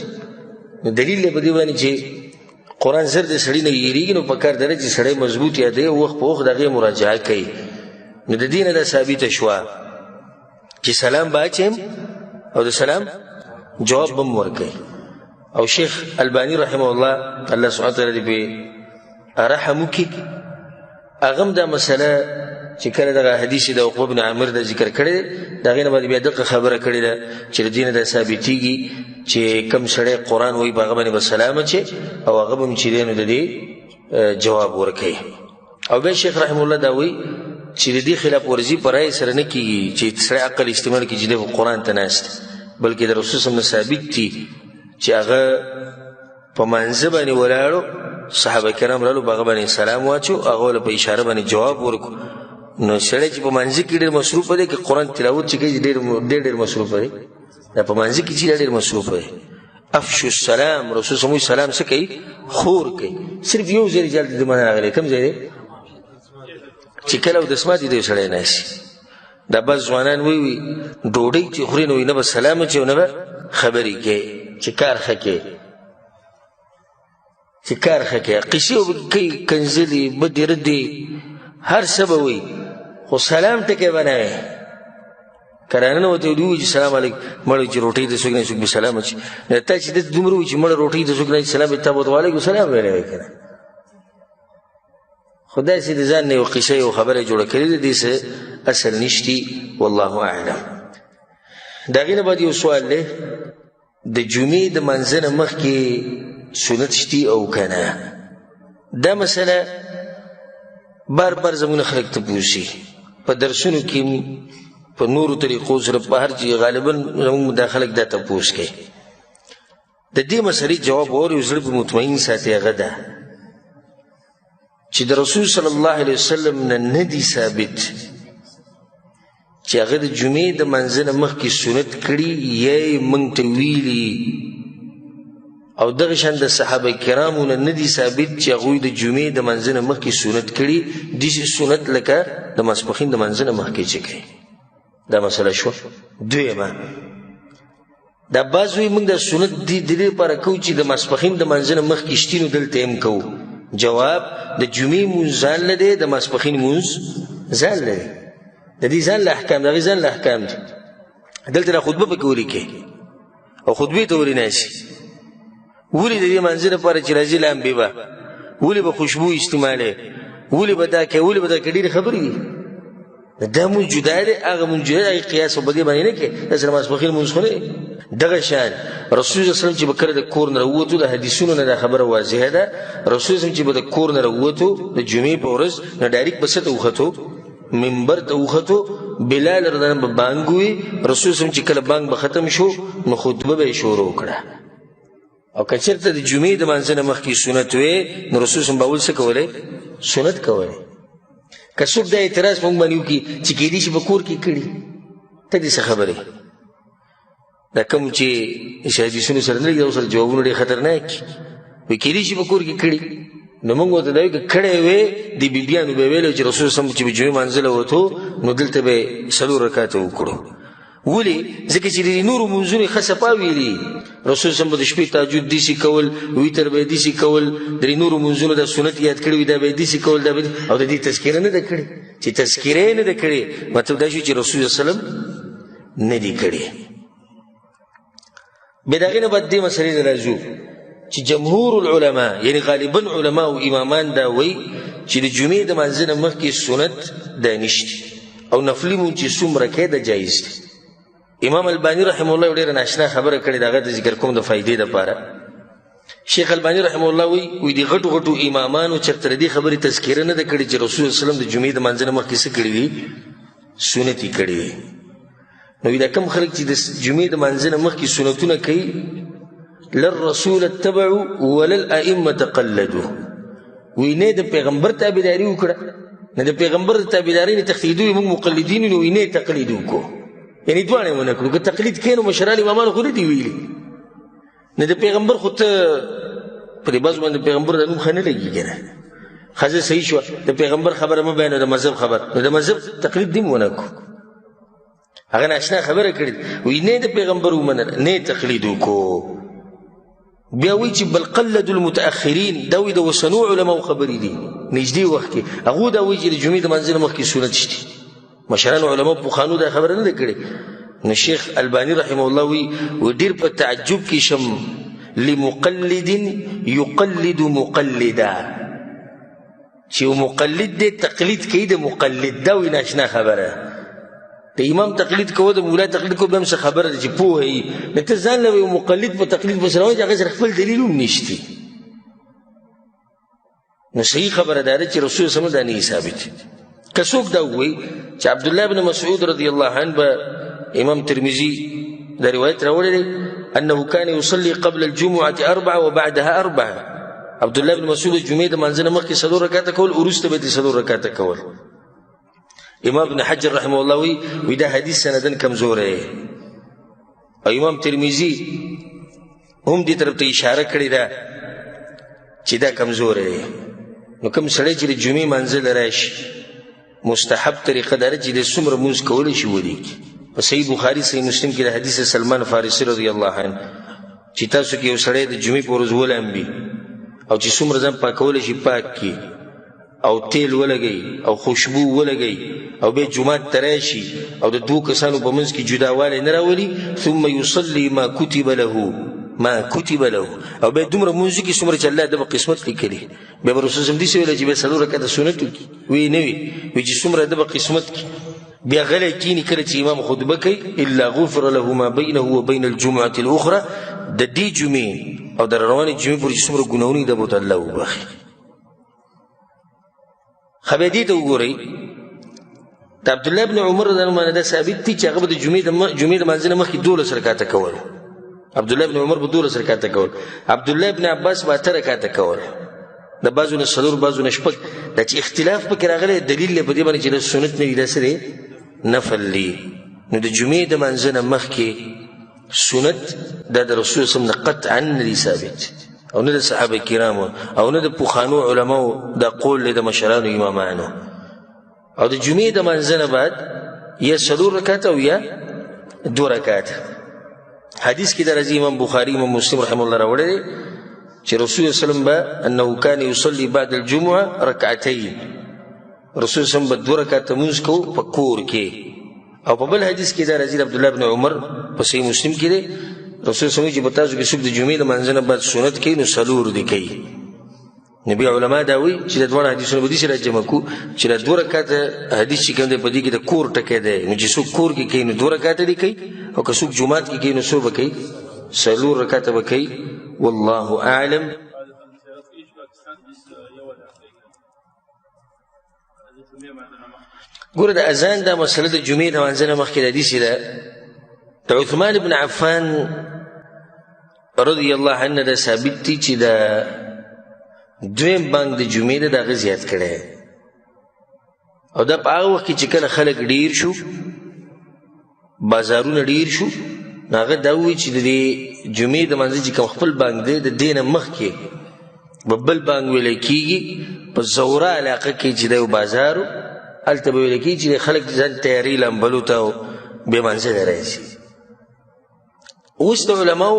نو دلیل دی په دې باندې چې قرآن زر د سړي نه هېرېږي، نو په کار ده چې سړی مضبوط یادوي او وخت په وخت د هغې مراجعه کوي. نو د دې نه دا ثابته شوه چې سلام به اچوم او د سلام جواب به هم ورکوي. او شیخ الباني رحمه الله، الله سبحانه وتعالی دې پرې رحم وکړي، هغه هم دا مسله چې کله دغه حدیث د عقبه بن عامر دا ذکر کړی دی، د هغې نه بعد بیا دغه خبره کړې ده چې له دې نه دا ثابتېږي چې کوم سړی قرآن وایي په هغه باندې به سلام اچوي او هغه به هم چې دی نو د دې جواب ورکوي. او بیا شیخ رحمه الله دا وایي چې د دې خلاف ورزي په رایې سره نه کېږي چې سړی عقل استعمال کړي چې دی خو قرآن ته ناست دی، بلکې د رسول صلی الله علیه وسلم ثابت دي چې هغه په مانځه باندې ولاړو، صحابه کرام رالو په هغه باندې سلام واچو، هغه له په اشاره باندې جواب ورکړو. نو سړی چې په مانځه کې ډېر مصروف دی، که قرآن تلاوت چې کوي ډېر ډېر ډېر مصروف دی، دا په مانځه کې چې ډېر مصروف دی. افشو السلام، رسول صلی الله علیه وسلم سلام څه کوي؟ خور کوي. صرف یو ځای چې هلته د منه راغلی، کوم ځای دی؟ چې کله اودس ماتي دی سړی ناست. دا بعض ځوانان وایي ډوډۍ چې خوري نو نه به سلام اچوي نه به خبرې کوي، چې کار ښه کوي، چې کار ښه کوي، قصې به کوي، کنځلې بدې ردې هر څه به وایي، خو سلام ټکی به نه وایي. که راننوتې دوی وایي چې سلام علیکم، مړه چې روټۍ د څوک نه څوک به سلام اچوي، نو تا چې داسې دومره وایي چې مړه روټۍ د څوک نه سلام تا به ورته وعلیکم سلام ویلی وای که نه. خو داسې د ځان نه یو قصه یو خبره جوړه کړې ده، دې څه اصل نشتي، والله اعلم. د هغې نه بعد یو سوال دی، د جمعې د مانځه نه مخکې سنت شتي او که نه؟ دا مسله بار بار زموږ خلک ته پوښي په درسونو کې، په نورو طریقو سره، په هر چې غالبا زموږ دا خلک دا تپوس کوي. د دې مسلې جواب اوري او زړه په مطمئن ساتي، هغه ده چې د رسول صلی الله علیه وسلم نه نه دي ثابت چې هغه د جمعې د منځه نه مخکې سنت کړي یا یې موږ ته ویلي، او دغه شان د صحابه کرامو نه نه دي ثابت چې هغوی د جمعې د منځه نه مخکې سنت کړي، داسې سنت لکه د ماسپښین د منځه نه مخکې چې کوي. دا مسله شوه. دویمه، دا بعض وایي موږ دا سنت د دې لپاره کوو چې د ماسپښین د منځه نه مخکې شتي نو دلته یې هم کوو. جواب، د جمعې مونځ ځان له دی، د ماسپښین مونځ ځان له دی، د دې ځان له احکام، د هغې ځان له احکام دي. دلته دا خطبه پکې ولیکې او خطبې ته ولې ناست ولې د دې منځه لپاره چې راځي لامبې به ولې به خوشبو استعمالوې، ولې به دا کوې، ولې به دا کوې، ډېرې خبرې دي. دا مونځ جدا دی، هغه مونځ جدا دی، هغې قیاس په دې باندې نه کوې، داسې د ماسپښین مونځ خو نه دی. دغه شان رسول الله صلی الله علیه وسلم چې به کله د کور نه راووتو، د حدیثونو نه دا خبره واضحه ده، رسول الله چې به د کور نه راووتو د جمعې په ورځ نو ډایرک به څه ته وختو؟ منبر ته وختو. بلال رضی الله عنه به بانګ ووي، رسول الله چې کله بانګ به ختم شو نو خطبه به یې شروع کړه. او که چېرته د جمعې د لمانځه نه مخکې سنت وی نو رسول الله به اول څه کولی؟ سنت کولی. که څوک دا اعتراض په موږ باندې وکړي چې کېدای شي په کور کې کړي، ته دې څه خبرې؟ دا کوم چې حدیثونو سره نه لګي، دا سره جوابونه ډېر خطرناک دي. وایي کېدای شي په کور کې کړي، نو موږ ورته دا وایو که کړی وی د بیبیانو به ویلو چې رسول الله چې به جمعې لمانځه له وتو نو دلته به یې څلور رکعته وکړو. ولې؟ ځکه چې د نورو مونځونو یې ښه صفا ویلي. رسول صلی الله علیه وسلم به د شپې تهجد داسې کول، وتر به یې داسې کول، د نورو مونځونو دا سنت یاد کړي وي، دا به یې داسې کول، دا به یې، او د دې تذکره نه ده کړې. چې تذکره یې نه ده کړې مطلب دا شو چې رسول صلی الله علیه وسلم نه دي کړې. بیا د هغې نه بعد دې مسئلې ته راځو چې جمهور العلماء یعنی غالبا علما او امامان دا وایي چې د جمعې د لمانځه نه مخکې سنت دا نشته او نفلي مونځ چې څومره کوې دا جایز دی. امام الباني رحمه الله یو ډېره ناشنا خبره کړې ده، هغه ته ذکر کوم د فایدې دپاره. شیخ الباني رحمه الله وایي، وایي د غټو غټو امامانو چېرته د دې خبرې تذکره نه ده کړې چې رسول الله صلی الله علیه وسلم د جمعې د لمانځه نه مخکې څه کړي دي؟ سنت یې کړي دي. نو دا کوم خلک چې د جمعې د لمانځه نه مخکې سنتونه کوي، للرسول اتبعوا ولا الائمة قلدوا، وایي نه د پیغمبر تابعداري وکړه، نه د پیغمبر د تابعدارۍ نه تښتېدو، موږ مقلدین یو، وایي نه تقلید وکړو، یعنې دواړه یې ونه کړو. که تقلید کوې نو مشران امامان خو نه دي ویلي، نه د پیغمبر خو ته په دې بعضو باندې پیغمبر د نوم ښه نه لګي که نه، ښځه صحیح شوه د پیغمبر خبره مه بیانوه، د مذهب خبره، نو د مذهب تقلید دې هم ونه کړو. هغه ناشنا خبره کړې، وایي نه د پیغمبر ومنله، نه تقلید وکړو. بیا وایي چې بل قلد المتأخرین، دا وایي د اوسنو علماو خبرې دي نږدې وخت کې، هغو دا وایي چې د جمعې د لمانځه نه مخکې سنت شته. مشرانو علماو پخوانو دا خبره نه ده کړې. نو شیخ الباني رحمه الله وایي، وایي ډېر په تعجب کې شم لمقلد یقلد مقلدا، چې یو مقلد دی تقلید کوي د مقلد، دا وایي ناشنا خبره. د امام تقلید کوه، د مولا تقلید کوه، بیا هم څه خبره ده چې پوه یې، نو ته ځان له یو مقلد په تقلید پسې روان چې هغه سره خپل دلیل هم نشته. نو صحیح خبره دا ده چې رسول صلی الله علیه وسلم دا نه ثابت. که څوک دا ووایي چې عبدالله بن مسعود رضی الله عنه به امام ترمذي دا روایت راوړی دی انه كان يصلي قبل الجمعة أربعة وبعدها أربعة، عبد الله بن مسعود جمعې د لمانځه نه مخکې څلور رکعته کول، وروسته به یې څلور رکعته کول. امام ابن حجر رحمه الله وایي، وایي دا حدیث سنداً کمزوری دی، او امام ترمذي هم دې طرف ته اشاره کړې ده چې دا کمزوری دی. نو کوم سړی چې د جمعې لمانځه له راشي، مستحب طریقه دا ده چې د څومره لمونځ کولی شي ولیکي. په صحیح بخاري صحیح مسلم کې د حدیث سلمان فارسي رضی الله عنه چې تاسو کې یو سړی د جمعې په ورځ ولامبي او چې څومره ځان پاکولی شي پاک کړي او تیل ولګوي او خوشبو ولګوي او بیا جومات ته راشي او د دوو کسانو په منځ کې جداوالی نه راولي، ثم یصلي ما کتب له، ما کتب له، او بیا دومره لمونځ وکړي څومره چې الله د په قسمت لیکلي. بیا به رسول صلی الله علیه وسلم داسې ویلی چې بیا څلور رکعته سنت وکړي، وی نه وي، وي چې څومره د په قسمت کړي. بیا غلی کښېني کله چې امام خطبه کوي، الا غفر له ما بینه وبین الجمعة الاخرى، د دې جمعې او د روانې جمعې پورې چې څومره ګناهونه دي دا به ورته الله وبخښي. ښه بیا دې ته وګورئ، د عبدالله بن عمر رضی الله عنه دا ثابت دي چې هغه به د جمعې د لمانځه نه مخکې دولس رکعته کول. عبدالله بن عمر به دولس رکعته کول، عبدالله بن عباس به اته رکعته کول، د بعضو نه څلور بعضو نه شپږ. دا چې اختلاف پکې راغلی دلیل دی په دې باندې چې دا سنت نه دي، دا څه دی؟ نفل دی. نو د جمعې د مانځه نه مخکې سنت دا د رسول صلی الله علیه وسلم نه قطعا نه دی ثابت، او نه د صحابه کرامو او نه د پخوانو علماو دا قول دی د مشرانو امامانو. او د جمعې د مانځه نه بعد یا څلور رکعته او یا دوه رکعته. حدیث کې د راځي امام بخاري امام مسلم رحمه الله راوړی دی چې رسول الله صلی الله علیه وسلم به انه کان یصلي بعد الجمعه رکعتین، رسول الله صلی الله علیه وسلم به دوه رکعته لمونځ کوو په کور کې. او په بل حدیث کې دا راځي د عبدالله بن عمر په صحیح مسلم کې دی، رسول الله صلی الله علیه وسلم چې په تاسو کې څوک د جمعې د لمانځه نه بعد سنت کوي نو څلور دې کوي. نبی علما دا وایي چې د دواړو حدیثونو به داسې راجمع کړو چې دا دوه رکعته حدیث چې کوم دی په دې کې د کور ټکی دی، نو چې څوک کور کې کوي نو دوه رکعته دې کوي، او که څوک جومات کې کوي نو څو به کوي؟ څلور رکعته به کوي. والله اعلم. ګوره د اذان دا مسله د جمعې د لمانځه نه مخکې د حدیث ده د عثمان بن عفان رضی الله عنه دا ثابت دي چې د دویم بانګ د جمعې ده د هغه زیات کړی، او دا په هغه وخت کې چې کله خلک ډیر شو، بازارونه ډیر شو، نو هغه دا ووایي چې د دې جمعې د لمانځه چې کوم خپل بانګ دی د دې نه مخکې به بل بانګ ویلی کېږي په زوره علاقه کې چې د یو بازار و، هلته به ویل کېږي چې خلک ځان تیاري لمبلو ته او بې لمانځه ته راځي. اوس د علماو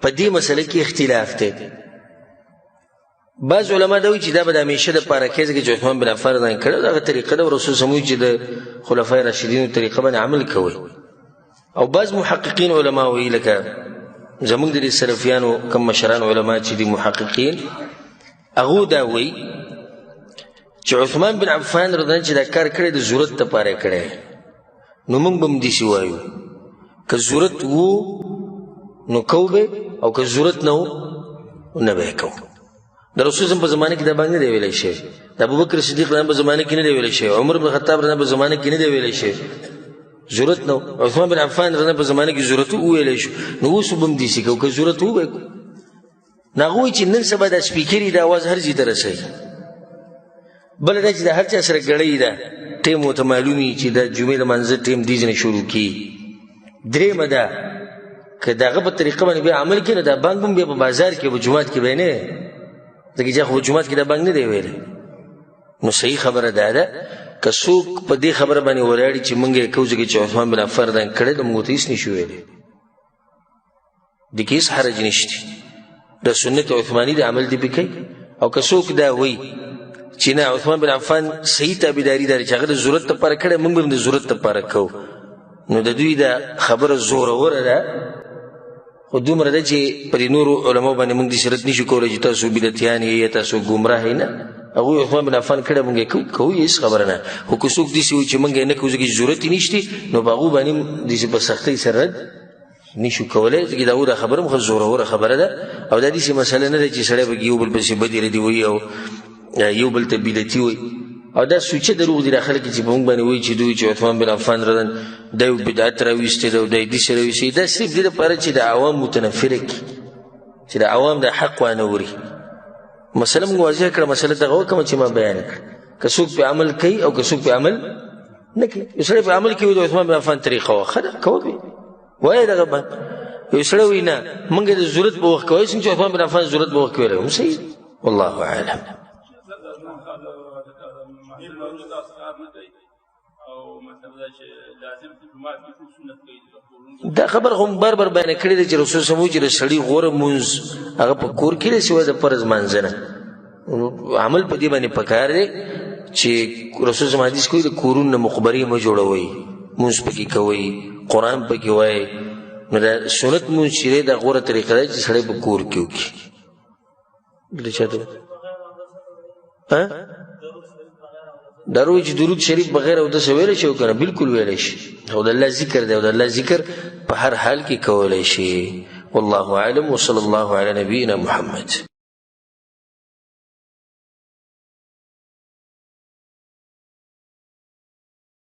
په دې مسله کې اختلاف دی. بعض علما دا وایي چې دا به د همیشه دپاره کوي، ځکه چې عثمان بن عفان رضی الله کړی دغه طریقه ده، او رسول صلی الله علیه وسلم چې د خلفای راشدینو طریقه باندې عمل کوي. او بعض محققین علما وایي لکه زموږ د دې سلفیانو کوم مشران علما چې دي محققین، هغو دا وایي چې عثمان بن عفان رضی الله چې دا کار کړی د ضرورت دپاره یې کړی، نو موږ به هم داسې وایو که ضرورت وو نو کوو به، او که ضرورت نه وو نه به یې کوو. د رسول په زمانه کې دا باندې نه دی ویلی شوی، د ابوبکر صدیق په زمانه کې نه دی ویلی شوی، عمر بن خطاب رضی په زمانه کې نه دی ویلی شوی، ضرورت نه و. عثمان بن عفان رضی په زمانه کې ضرورت وویلی شو، نو اوس به هم داسې کوو که ضرورت وو به یې کوو. نو هغه وایي چې نن سبا دا سپیکري دا اواز هر ځای ته رسوي. بله دا چې د هر چا سره ګړۍ ده، ټیم ورته معلومي چې د جمعې د لمانځه ټیم دې ځای نه شروع کړي. درېیمه ده که د هغه په طریقه باندې بیا عمل کړي، نو دا بانګ به هم بیا په بازار کې په جومات کې به نه، ځکه چې خو په جومات کې دا بانګ نه دی ویلی. نو صحیح خبره دا ده که څوک په دې خبره باندې ولاړ چې موږ یې کوو، ځکه چې عثمان بن عفان دا کړی دی، موږ ورته هېڅ نه شو ویلی، دې کې هېڅ حرج نشته، د سنت عثماني د عمل دې پې کوي. او که څوک دا وایي چې نه عثمان بن عفان صحیح تابعداري ده چې هغه د ضرورت لپاره کړی، موږ به هم د ضرورت لپاره کوو، نو د دوی دا خبره زوروره ده. خو دومره ده چې په دې نورو علماو باندې موږ داسې رد نه شو کولی چې تاسو بدعتیان یې یا تاسو ګمراه یې، نه، هغوی عثمان بن عفان کړی موږ یې کوو، هېڅ خبره نه. خو که څوک داسې وایي چې موږ یې نه کوو ځکه چې ضرورت یې نشته، نو په هغو باندې هم داسې په سختۍ سره رد نشو کولی، ځکه دا دا خبره هم ښه زوروره خبره ده. او دا داسې مسله نه ده چې سړی پکې یو بل پسې بدې ردې وایي او یو بل ته بدعتي وایي. او دا سوچه دروغ دي دا خلک چې په موږ باندې وایي چې دوی چې عثمان بن عفان رضی دا یو بدعت راویستی دی او دا یې داسې راویستی، دا صرف دې لپاره چې د عوام متنفره کړي، چې د عوام د حق وانه وري. مسله موږ واضح کړه، مسله دغه وکړه چې ما بیان کړه، که څوک پې عمل کوي او که څوک پې عمل نه کوي. یو سړی پې عمل کوي د عثمان بن عفان طریقه وه، ښه ده، کوه پې، وایه دغه باندې. یو سړی وایي نه موږ د ضرورت په وخت کوی، څنګه چې عثمان بن عفان ضرورت په وخت کې ویلی هم صحیح. والله اعلم. دا خبر هم بار بار بیان کړې ده چې رسول سمو چې د سړي غوره مونځ هغه په کور کې دی سوای د فرض مانځه نه. عمل په دې باندې پکار دی چې رسول سم حدیث کوي د کورونو مقبرې مه جوړوئ، مونځ پکې کوئ، قرآن پکې وایئ. نو دا سنت مونځ چې دی دا غوره طریقه ده چې سړی په کور کې وکړي. بل چا ته ها درود چې درود شریف بغیر اودسه ویلی شي او که نه؟ بالکل ویلی شي، او د الله ذکر دی او د الله ذکر په هر حال کې کولی شي. والله اعلم وصلی الله علی نبینا محمد.